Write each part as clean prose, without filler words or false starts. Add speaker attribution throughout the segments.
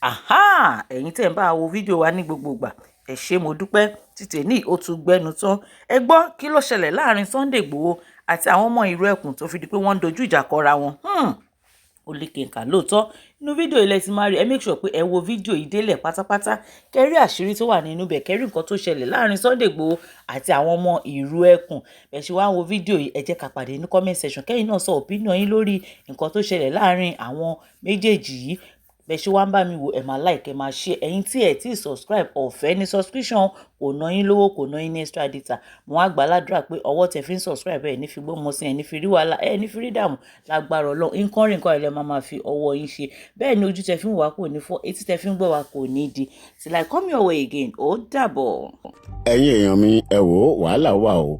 Speaker 1: Àhá, ẹ̀yin tẹ́ ń bá wo fídíò wa ní gbogbo ìgbà, ẹ ṣé, mo dúpẹ́. Títẹ̀ ní ó tún gbẹnu tán. Ẹ gbọ́, kí ló ṣẹlẹ̀ láàrin Sunday Igboho àti àwọn ọmọ ìlú ẹkùn tó fi di pé wọ́n ń dojú ìjà kọra wọn? Ó lè kẹ̀ǹkà lóòótọ́. Inú fídíò ilẹ̀ ti máa rí. Ẹ make sure pé ẹ wo fídíò yìí délẹ̀ pátápátá, kẹ́ rí àṣírí tó wà nínú bẹ̀, kẹ́ rí nǹkan tó ṣẹlẹ̀ láàrin Sunday Igboho àti àwọn ọmọ ìlú ẹkùn. Bẹ́ẹ̀ ṣe wá wo fídíò yìí, ẹ jẹ́ ká pàdé ní comment section, kẹ́yìn náà sọ opinion yín lórí nǹkan tó ṣẹlẹ̀ láàrin àwọn méjèèjì yìí. Bẹ́ẹ̀ ṣe wá ń bá mi wò, ẹ máa like, ẹ máa share. Ẹ̀yin tí ẹ ti subscribe, ọ̀fẹ́ ní subscription, kò ná yín lówó, kò ná yín ní extra data. Mo wá gbàládùra pé ọwọ́ tẹ fi ń subscribe, ẹ ní fi gbọ́mọ sí, ẹ ní fi rí wàhálà, ẹ ní fi rí dààmú lágbára Ọlọ́run. Nǹkan rí nǹkan ẹlẹ́ máa fi ọwọ́ yín ṣe. Bẹ́ẹ̀ ni ojú tẹ fi ń wá kò ní fọ́, etí tẹ fi ń gbọ́ wá kò ní di. Till I come your way again, ó dàbọ̀.
Speaker 2: Ẹ̀yin èèyàn mi, ẹ wò ó, wàhálà wà o.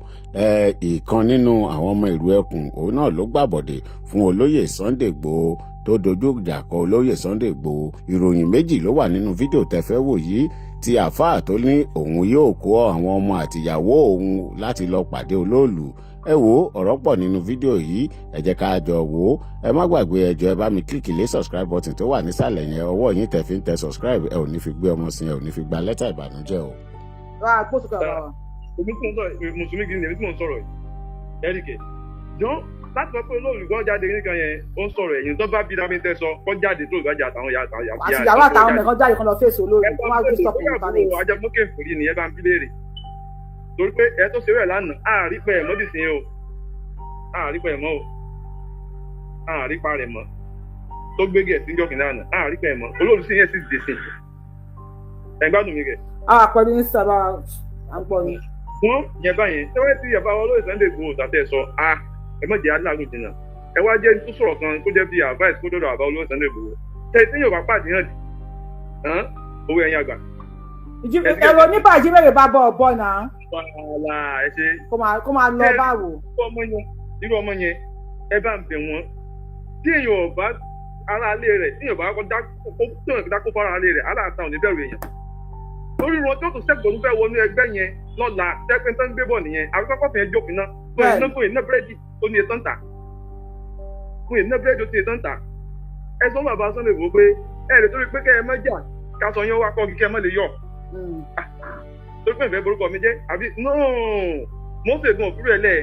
Speaker 2: Ìkan nínú àwọn ọmọ ìlú ẹkùn, òun náà ló gbàbọ̀dè fún olóyè Sunday Igboho, tó dojú ìjà kọ olóyè Sunday Igboho. Ìròyìn méjì ló wà nínú fídíò tẹ́ fẹ́ wò yìí: ti àáfàá tó ní òun yóò kó àwọn ọmọ àtìyàwó òun láti lọ pàdé olóòlù. Ẹ wo, ọ̀rọ̀ pọ̀ nínú fídíò yìí, ẹ jẹ́ ká jọ wò ó. Ẹ má gbàgbé, ẹ jọ̀ọ́, ẹ bá mi click lé subscribe button tó wà nísàlẹ̀ yẹn. Ọwọ́ yín tẹ́ fi ń tẹ subscribe, ẹ ò ní fi gbé ọmọ sí, ẹ ò ní fi gba lẹ́tà ìbànújẹ́ o.
Speaker 3: Wà á gbósùn kan bàbá wa.
Speaker 4: Èmi tí mo ń sọ̀rọ̀, mùsùlùmí gidi ni èmi tí mo ń sọ̀rọ̀ yìí. Ẹ̀ríkẹ̀ jọ láti sọ pé olóòlù gan jáde nìkan yẹn, ó ń sọ̀rọ̀ ẹ̀yìn tó bá bí dábí tẹ́ sọ kọ́ jáde tó ìbájà àtàwọn ìyá àtàwọn ìyá.
Speaker 3: Àti ìyàwó àtàwọn ọmọ ẹ̀kan jáde kan lọ fèsì olórí kó má gbé stop internet.
Speaker 4: Ajẹmọ́kè fòrí ni ẹ bá ń bí léèrè, torí pé ẹ tó ṣe rẹ̀ lánàá, àárí pẹ̀ mọ́ dì sí o, àárí pẹ̀ mọ́ o, àárí pa rẹ̀ mọ́ tó gbé gẹ̀ẹ́sì ń jọkìn lánàá, àárí pẹ̀ mọ́. Olóòlù sí yẹn sì dè sí ẹ̀ gbádùn mi rẹ̀.
Speaker 3: A pẹ̀lú ní sábà, à ń gbọ́ yín.
Speaker 4: Wọ́n yẹn báyẹn tẹ́wẹ́ tí yàrá olóyè Sunday Igboho tàtẹ́ sọ a, ẹ má jẹ́ aláàgùn jìnnà. Ẹ wá jẹ́ tó sọ̀rọ̀ kan kó jẹ́ bí advice kó dọ̀dọ̀ àbá olóyè Sunday Igboho tẹ́ tí yóò bá pàdé hàn owó ẹ̀yìn àgbà.
Speaker 3: Ẹ̀rọ oníbàjẹ́ bẹ̀rẹ̀ bá bọ̀ ọ̀bọ náà.
Speaker 4: Wàhálà ẹ ṣe.
Speaker 3: Kó máa lọ báwo.
Speaker 4: Irú ọmọ yẹn, ẹ bá ń bẹ̀ wọ́n. Tí èèyàn ò bá ara ilé rẹ̀, tí èèyàn bá dákó fara ilé rẹ̀, aláàtà ò ní bẹ̀rù èèyàn lórí wọn tí ó tún sẹ́gun tó fẹ́ wọnú ẹgbẹ́ yẹn lọ́la. Tẹ́pẹ́ tó ń gbé bọ̀ nìyẹn, àbíkọ́kọ́ fìyẹn jókòó náà fún ìná búrẹ́dì tó ní etán tà, fún ìná búrẹ́dì tó ní etán tà. Ẹ sọ bàbá Sunday Igboho pé ẹ lè torí pé kẹ́ ẹ má jà ká sọ yẹn wá kọ́ kí kẹ́ ẹ má lè yọ torí pé ìfẹ́ borúkọ mi jẹ́ àbí no mọ́sẹ̀ gan òfúrú ẹ̀ lẹ̀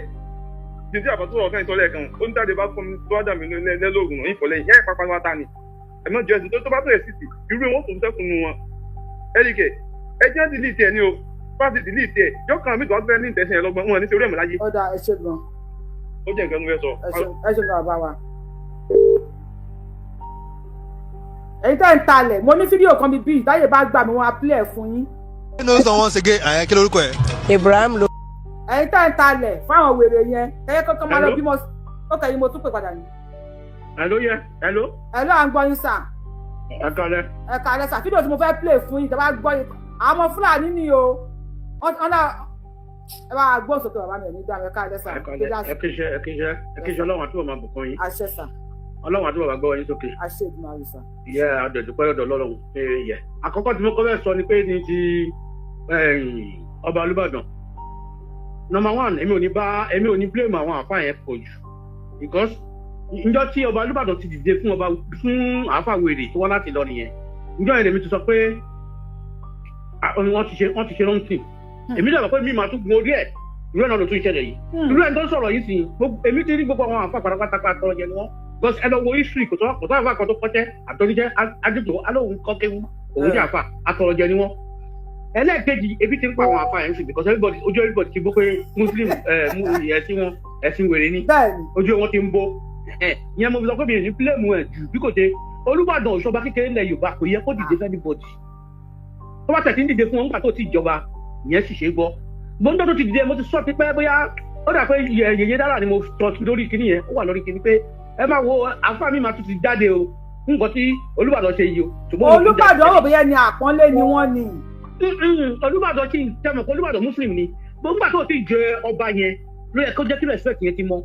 Speaker 4: títí àbátúrò ọ̀kan ìtọ́lẹ̀ kan ó ní jáde bá fún mi tó wá dà mí lẹ́lọ́gùn náà ìfọ̀lẹ́yìn yẹ́ ìpapá wa ta ni ẹ má jẹ́ ẹ̀sìn tó bá bẹ̀rẹ̀ sí ti irú wọn tó ń sẹ́kùn nu wọn. Ẹ̀ríkẹ̀, ẹ jẹ́ delete ẹ̀ ní o. Bá ti delete ẹ̀ yọkàn mi tó wá fẹ́ ní ìtẹ̀sìn ẹ̀ lọ́gbọ́n wọn ní sẹ́rú ẹ̀mí láyé.
Speaker 3: Ó dáa, ẹ ṣe gan.
Speaker 4: Ó jẹ́ nǹkan tó fẹ́ sọ.
Speaker 3: Ẹ ṣe gan, bàbá wa. Ẹ̀yin tẹ́ ń talẹ̀, mo ní fídíò kan bíbí ìdáyè bá gbà mí, wọn á play ẹ̀ fún yín.
Speaker 5: You know someone once again, ẹ kí lorúkọ ẹ?
Speaker 6: Ibrahim ló.
Speaker 3: Ẹ̀yin tẹ́ ń talẹ̀ fáwọn wèrè yẹn, ẹ̀yẹ kankan máa lọ bímọ. Ó kẹ́yìn, mo tún pè padà ní.
Speaker 7: Hello, yẹ, hello.
Speaker 3: Hello, à ń gbọ́ yín sà.
Speaker 7: Ẹ kálẹ́.
Speaker 3: Ẹ kálẹ́ sà. Fídíò tí mo fẹ́ play fún yín, tẹ́ bá gbọ́ yín, àwọn Fúlàní ni o. Wọ́n náà ẹ bá gbọ́ sókè. Bàbá mi ẹ̀ ní dáhùn. Ẹ kálẹ́ sà.
Speaker 7: Ẹ kálẹ́, ẹ kíṣẹ́, ẹ kíṣẹ́, ẹ kíṣẹ́. Ọlọ́run àti bàbá bùkún yín.
Speaker 3: Àṣẹ sà.
Speaker 7: Ọlọ́run àti bàbá gbọ́ yín sókè.
Speaker 3: Àṣẹ Èdùmàrè sà.
Speaker 7: Ìyá àdẹ̀dùpẹ́ lọ́dọ̀ Ọlọ́run pé yẹ. Àkọ́kọ́ tí mo kọ́ fẹ́ sọ ni pé ní ti ọba Olúbàdàn. Number one, èmi ò ní blame àwọn àáfàá yẹn pọ̀ jù, because njọ́ tí ọba Olúbàdàn ti dìde fún ọba, fún àáfàá wèrè tó wá láti lọ nìyẹn, njọ́ yẹn lèmi ti sọ pé wọ́n ti ṣe wrong thing. Èmi dàgbà pé mi máa tún gun orí ẹ̀. Irú ẹ̀ náà ló tún ṣẹlẹ̀ yìí. Irú ẹ̀ tó ń sọ̀rọ̀ yìí sì, èmi ti rí gbogbo àwọn àáfàá pátápátá tọrọ jẹ ni wọ́n, because ẹ lọ wo history, kò tó àáfàá kan tó kọ́tẹ́ àtọ́níjẹ́ adúgbò alóhùn kọ́kéwú òun jẹ́ àáfàá, atọrọjẹ ni wọ́n. Ẹlẹ́ẹ̀kejì, ebi ti ń pa àwọn àáfàá yẹn sí, because everybody, ojú everybody ti bó pé Muslim ẹ̀sìn wọn, ẹ̀sìn wèrè ni. Ojú wọn ti ń bó. Ìyẹn mo fi sọ pé mi ò ní blame ẹ̀ jù bí kò ṣe Olúbàdàn òṣọba kékeré ilẹ̀ Yorùbá, kò yẹ kó dìde fún anybody. Tó bá tẹ̀sí ń dìde fún wọn nígbà tó ti jọba, ìyẹn sì ṣe é gbọ́. Gbọ́ndọ́ tó ti dìde, mo ti sọ ti pẹ́, bóyá ó dà pé yèyé dára ni mo sọ lórí kinní yẹn, ó wà lórí kinní pé ẹ máa wo àfáà mi máa tún ti jáde o, nǹkan tí Olúbàdàn ṣe yìí o.
Speaker 3: Olúbàdàn ò bóyá ni àpọ́nlé ni wọ́n ní.
Speaker 7: Olúbàdàn kí n tẹmọ̀ pé Olúbàdàn Muslim ni. Gbogbo àti òtí jẹ ọba yẹn ló yẹ kó jẹ́ kí respect yẹn ti mọ.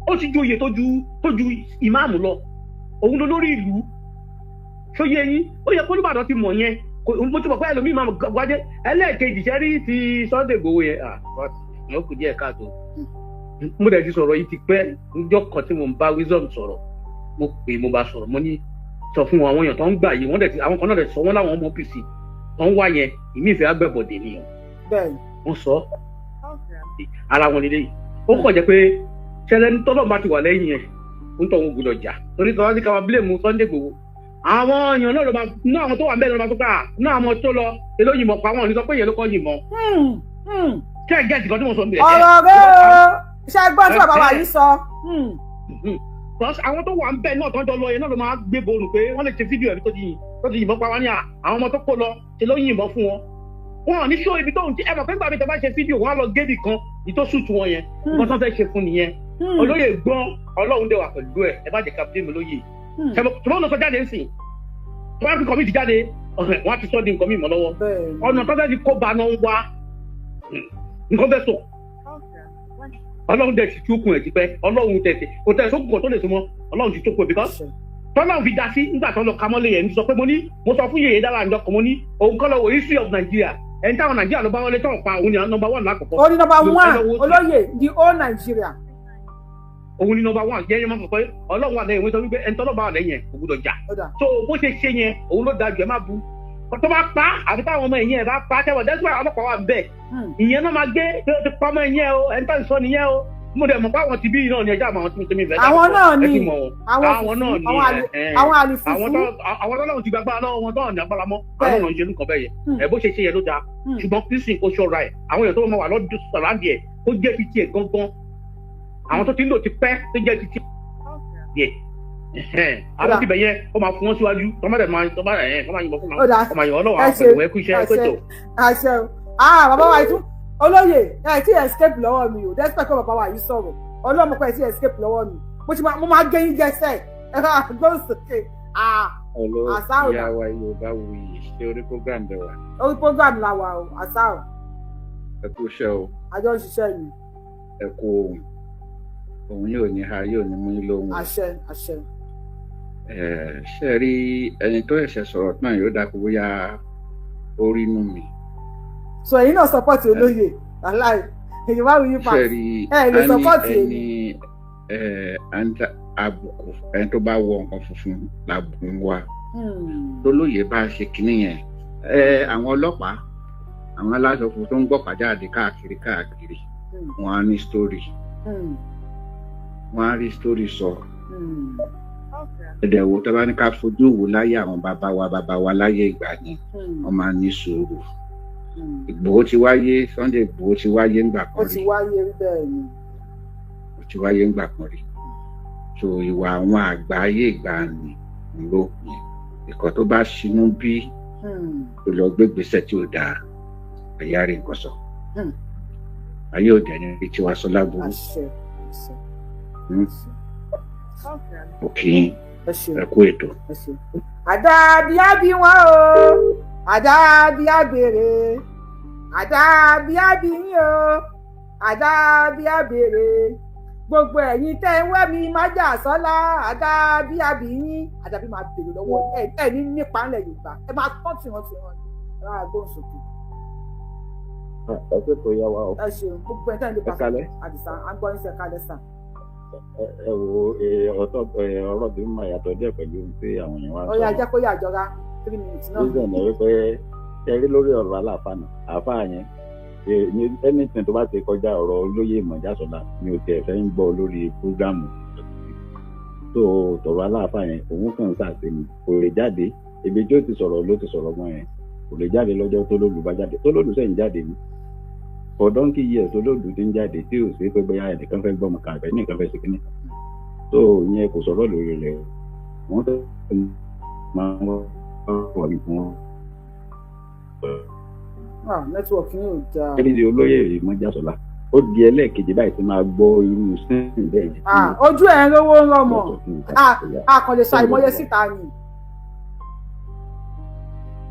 Speaker 7: Ó ti joyè tó ju ìmáàmù lọ, òun ló lórí ìlú. Ṣóyè yín? Ó yẹ kó Olúbàdàn ti mọ̀ yẹn. Mo ti mọ̀ pé ẹlòmíì máa wájẹ́. Ẹlẹ́ẹ̀kejì, ṣe rí ti Sunday Igboho yẹn, ó kù díẹ̀ káàtó. Mo dẹ̀ ti sọ̀rọ̀ yìí ti pẹ́. Níjọ́ kan tí mo ń bá Wisdom sọ̀rọ̀, mo pè, mo bá sọ̀rọ̀, mo ní Sọ fún wọn, àwọn èèyàn tó ń gbà yìí, wọ́n dẹ̀ ti, àwọn kan náà dẹ̀ sọ wọ́n láwọn ọmọ OPC tó ń wá yẹn, ìmí ìfẹ́ agbẹ̀bọ̀dẹ̀ nìyẹn. Wọ́n sọ ara wọn nílé yìí. Ó kàn jẹ́ pé ṣẹlẹ̀ ní tọ́lọ́ bá ti wà lẹ́yìn yẹn, ń tọ́ wọn gbọ́dọ̀ jà, torí tọ́lá ní ká máa blame Sunday Igboho. Àwọn èèyàn náà ló máa ná àwọn tó wà mẹ́rin ló máa tó ká ná àwọn tó lọ èló yìnbọn pa wọn, ò ní sọ pé èèyàn ló kọ́ yìnbọn. Ṣé ẹ gẹ́ẹ̀tì kan tí mo sọ ń bẹ̀rẹ̀?
Speaker 3: Ọ̀rọ̀ rẹ o, ṣe gbọ́n tí bàbá wa yìí sọ.
Speaker 7: Because àwọn tó wà ń bẹ̀ náà tó ń jọ lọ yẹn náà ló máa gbé borùn pé wọ́n lè ṣe fídíò ẹ̀mí tó ti yìnbọn pa wá ní àwọn ọmọ tó kó lọ ṣe ló yìnbọn fún wọn. Wọn ò ní ṣó ibi tó ń ẹ mọ̀ pé nígbà mi tó bá ṣe fídíò, wọn á lọ gébì kan ìtòsùtù wọn yẹn, nǹkan tó fẹ́ ṣe fún nìyẹn. Olóyè gbọ́n, Ọlọ́run dẹ̀ wà pẹ̀lú ẹ̀, ẹ bá jẹ́ ká blame olóyè. Ṣùgbọ́n lọ sọ jáde ńsìn, tó bá fi kọ́ mi ti jáde, wọ́n á ti sọ di nǹkan mi mọ́ lọ́wọ́. Ọ̀nà tó fẹ́ fi kó ba náà ń wá nǹkan fẹ́ sọ. Ọlọ́run dẹ̀ ti túkùn ẹ̀ tipẹ́, Ọlọ́run tẹ̀ sí kò tẹ̀ sókùn kan tó lè súnmọ́, Ọlọ́run ti túkùn ẹ̀ because tọ́lọ́run fi da sí nígbà tó lọ kamọ́lé yẹn. Sọ pé mo ní, mo sọ fún yèyé dára ǹjọ́ kan, mo ní òun kọ́ lọ wò history of Nigeria, ẹni táwọn Nàìjíríà ló bá wọlé tán pa, òun ni number one lákọ̀ọ́kọ́.
Speaker 3: Ó ní number one, olóyè, the whole Nigeria.
Speaker 7: Òun ni number one yẹn, yẹn máa sọ pé Ọlọ́run wà lẹ́yìn, òun sọ wípé ẹni tọ́lọ́ bá wà lẹ́yìn ẹ̀ kò gbúdọ̀ jà. So bó ṣe ṣe yẹn, òun ló da jù. Ẹ má bu tó bá pa àfi táwọn ọmọ ẹ̀yìn ẹ̀ bá pa tẹ́wọ̀ dẹ́sùn, àwọn ọlọ́pàá wà bẹ́ẹ̀, ìyẹn náà máa gbé pé ó ti pa ọmọ ẹ̀yìn ẹ̀ o, ẹni tó ń sọ nìyẹn o. Mo dẹ̀ mọ̀ pé àwọn ti bí náà ni ẹja àwọn tí mi fẹ́.
Speaker 3: Àwọn náà ni
Speaker 7: àwọn náà ni
Speaker 3: àwọn àlìfùfù.
Speaker 7: Àwọn tọ́lọ́run ti gbàgbára lọ́wọ́ wọn, tọ́lọ́run ní agbára mọ́, àwọn náà ń ṣe nǹkan bẹ́ẹ̀ yẹn. Ẹ bó ṣe ṣe yẹn ló dáa, ṣùgbọ́n kristian kò ṣọ́ra ẹ̀, àwọn èèyàn tó máa wà lọ́dún sọ̀rọ̀ ẹ̀ kó jẹ́ ti tiẹ̀ gangan, àwọn tó ti ń lò ti pẹ́ tó jẹ́ ti tiẹ̀, àwọn tí bẹ̀ yẹn ó máa fún wọn síwájú, tọ́mọdé máa tọ́mọdé yẹn kọ́ máa yìnbọn fún wọn, máa yìnbọn lọ́wọ́ àwọn pẹ̀lú ẹkú iṣẹ́ ẹkú ètò.
Speaker 3: Àṣẹ o. Ah, bàbá wa yìí tún, olóyè, ẹ tí escape lọ́wọ́ mi o. Despite pé bàbá wa yìí sọ̀rọ̀, ọlọ́mọ pé ẹ tí escape lọ́wọ́ mi, mo ti mo máa gé yín jẹsẹ̀ ẹ máa gbọ́n sókè.
Speaker 6: Hello,
Speaker 3: Àṣà ò
Speaker 6: ìyá wa Yorùbá Wuyì, ṣé orí program bẹ̀ wá?
Speaker 3: Orí program la wà o, àṣà o.
Speaker 6: Ẹ kú iṣẹ́ o.
Speaker 3: Àjọ ń ṣiṣẹ́ yìí.
Speaker 6: Ẹ kú ohun. Òun yóò ní ha, yóò ní mú yín lóhùn.
Speaker 3: Àṣẹ, àṣẹ.
Speaker 6: Ẹ ṣe rí ẹni tó ẹ̀ṣẹ̀ sọ̀rọ̀ náà, yóò dákú bóyá ó rí inú mi.
Speaker 3: So ẹ̀yin náà support olóyè, aláì Yorùbá Wuyì pass, ẹ lè support
Speaker 6: èmi. Ẹni àbùkù, ẹni tó bá wọ nǹkan funfun làbùkù ń wá. Tólóyè bá ṣe kinní yẹn, àwọn ọlọ́pàá, àwọn aláṣọ funfun tó ń gbọ́pàá jáde káàkiri káàkiri, wọ́n á ní story, wọ́n á rí story sọ. Ẹ̀dẹ̀ wo tó bá ní ká fojú wò láyé àwọn bàbá wa, bàbá wa láyé ìgbà yẹn, wọ́n máa ní sùúrù. Ìgbòho ti wáyé, Sunday Ìgbòho ti wáyé ńgbà kan
Speaker 3: rí. Ó ti wáyé rí, bẹ́ẹ̀ ni.
Speaker 6: Ó ti wáyé ńgbà kan rí. So ìwà àwọn àgbà ayé ìgbà ni ló yẹn, ìkọ́ tó bá sinú bí ó lọ gbégbèsè tí ò dáa, ẹ̀yà rí nǹkan sọ. Ayé òde ní tiwa sọ láburú. Òkè ẹ kú ètò.
Speaker 3: Àdàbí àbí wọn o, àdàbí àbèrè, àdàbí àbí yín o, àdàbí àbèrè, gbogbo ẹ̀yin tẹ́ ń wẹ́ mi májà sọ́lá, àdàbí àbí yín, àdàbí máa bèrè lọ́wọ́ ẹ. Ẹ ní nípa ńlẹ̀ Yorùbá, ẹ máa tán tìrantìran, ẹ máa gbóhùn sókè.
Speaker 8: Ẹ pé kò yá wa o.
Speaker 3: Ẹ ṣeun, gbogbo ẹ tẹ́ ń lè pa àdìsá, à ń gbọ́ yín sẹ́ kalẹ̀ sàn.
Speaker 8: Ẹ wo, ọ̀tọ̀ ọ̀rọ̀ bí mo yàtọ̀ díẹ̀ pẹ̀lú tí àwọn èèyàn wá
Speaker 3: sọ. Ó yá, jẹ́ kó yà jọra 3 minutes náà.
Speaker 8: Reason ni wípé ẹ rí lórí ọ̀rọ̀ aláàfáà náà, àáfàá yẹn, anything tó bá ti kọjá ọ̀rọ̀ olóyè Mọ̀jásọ́lá mi ò tiẹ̀ fẹ́ ń gbọ́ lórí program tó tọ̀rọ̀ aláàfáà yẹn. Òun kàn ń sàṣe ni, kò lè jáde. Ibi tí ó ti sọ̀rọ̀ ló ti sọ̀rọ̀ mọ́ yẹn, kò lè jáde lọ́jọ́ tó lólu bá jáde, tó lólu sẹ́yìn jáde ni. For donkey years tó lólu ti ń jáde, tí ò sí pé bóyá ẹnìkan fẹ́ gbọ́mọ kan àbẹ́ nìkan fẹ́ ṣe kíní kan tó ìyẹn, kò sọ̀rọ̀ lórí rẹ̀. Wọ́n tó máa ń wọ̀ ní fún wọn.
Speaker 3: Network yìí ò dáa.
Speaker 8: Ẹni tí olóyè Mọ́jàsọ́lá, ó di ẹlẹ́ẹ̀kejì báyìí tí máa gbọ́ irú sẹ́yìn bẹ́ẹ̀.
Speaker 3: Ojú ẹ̀ ń rówó ń rọmọ, a kàn lè sọ àìmọye síta ni.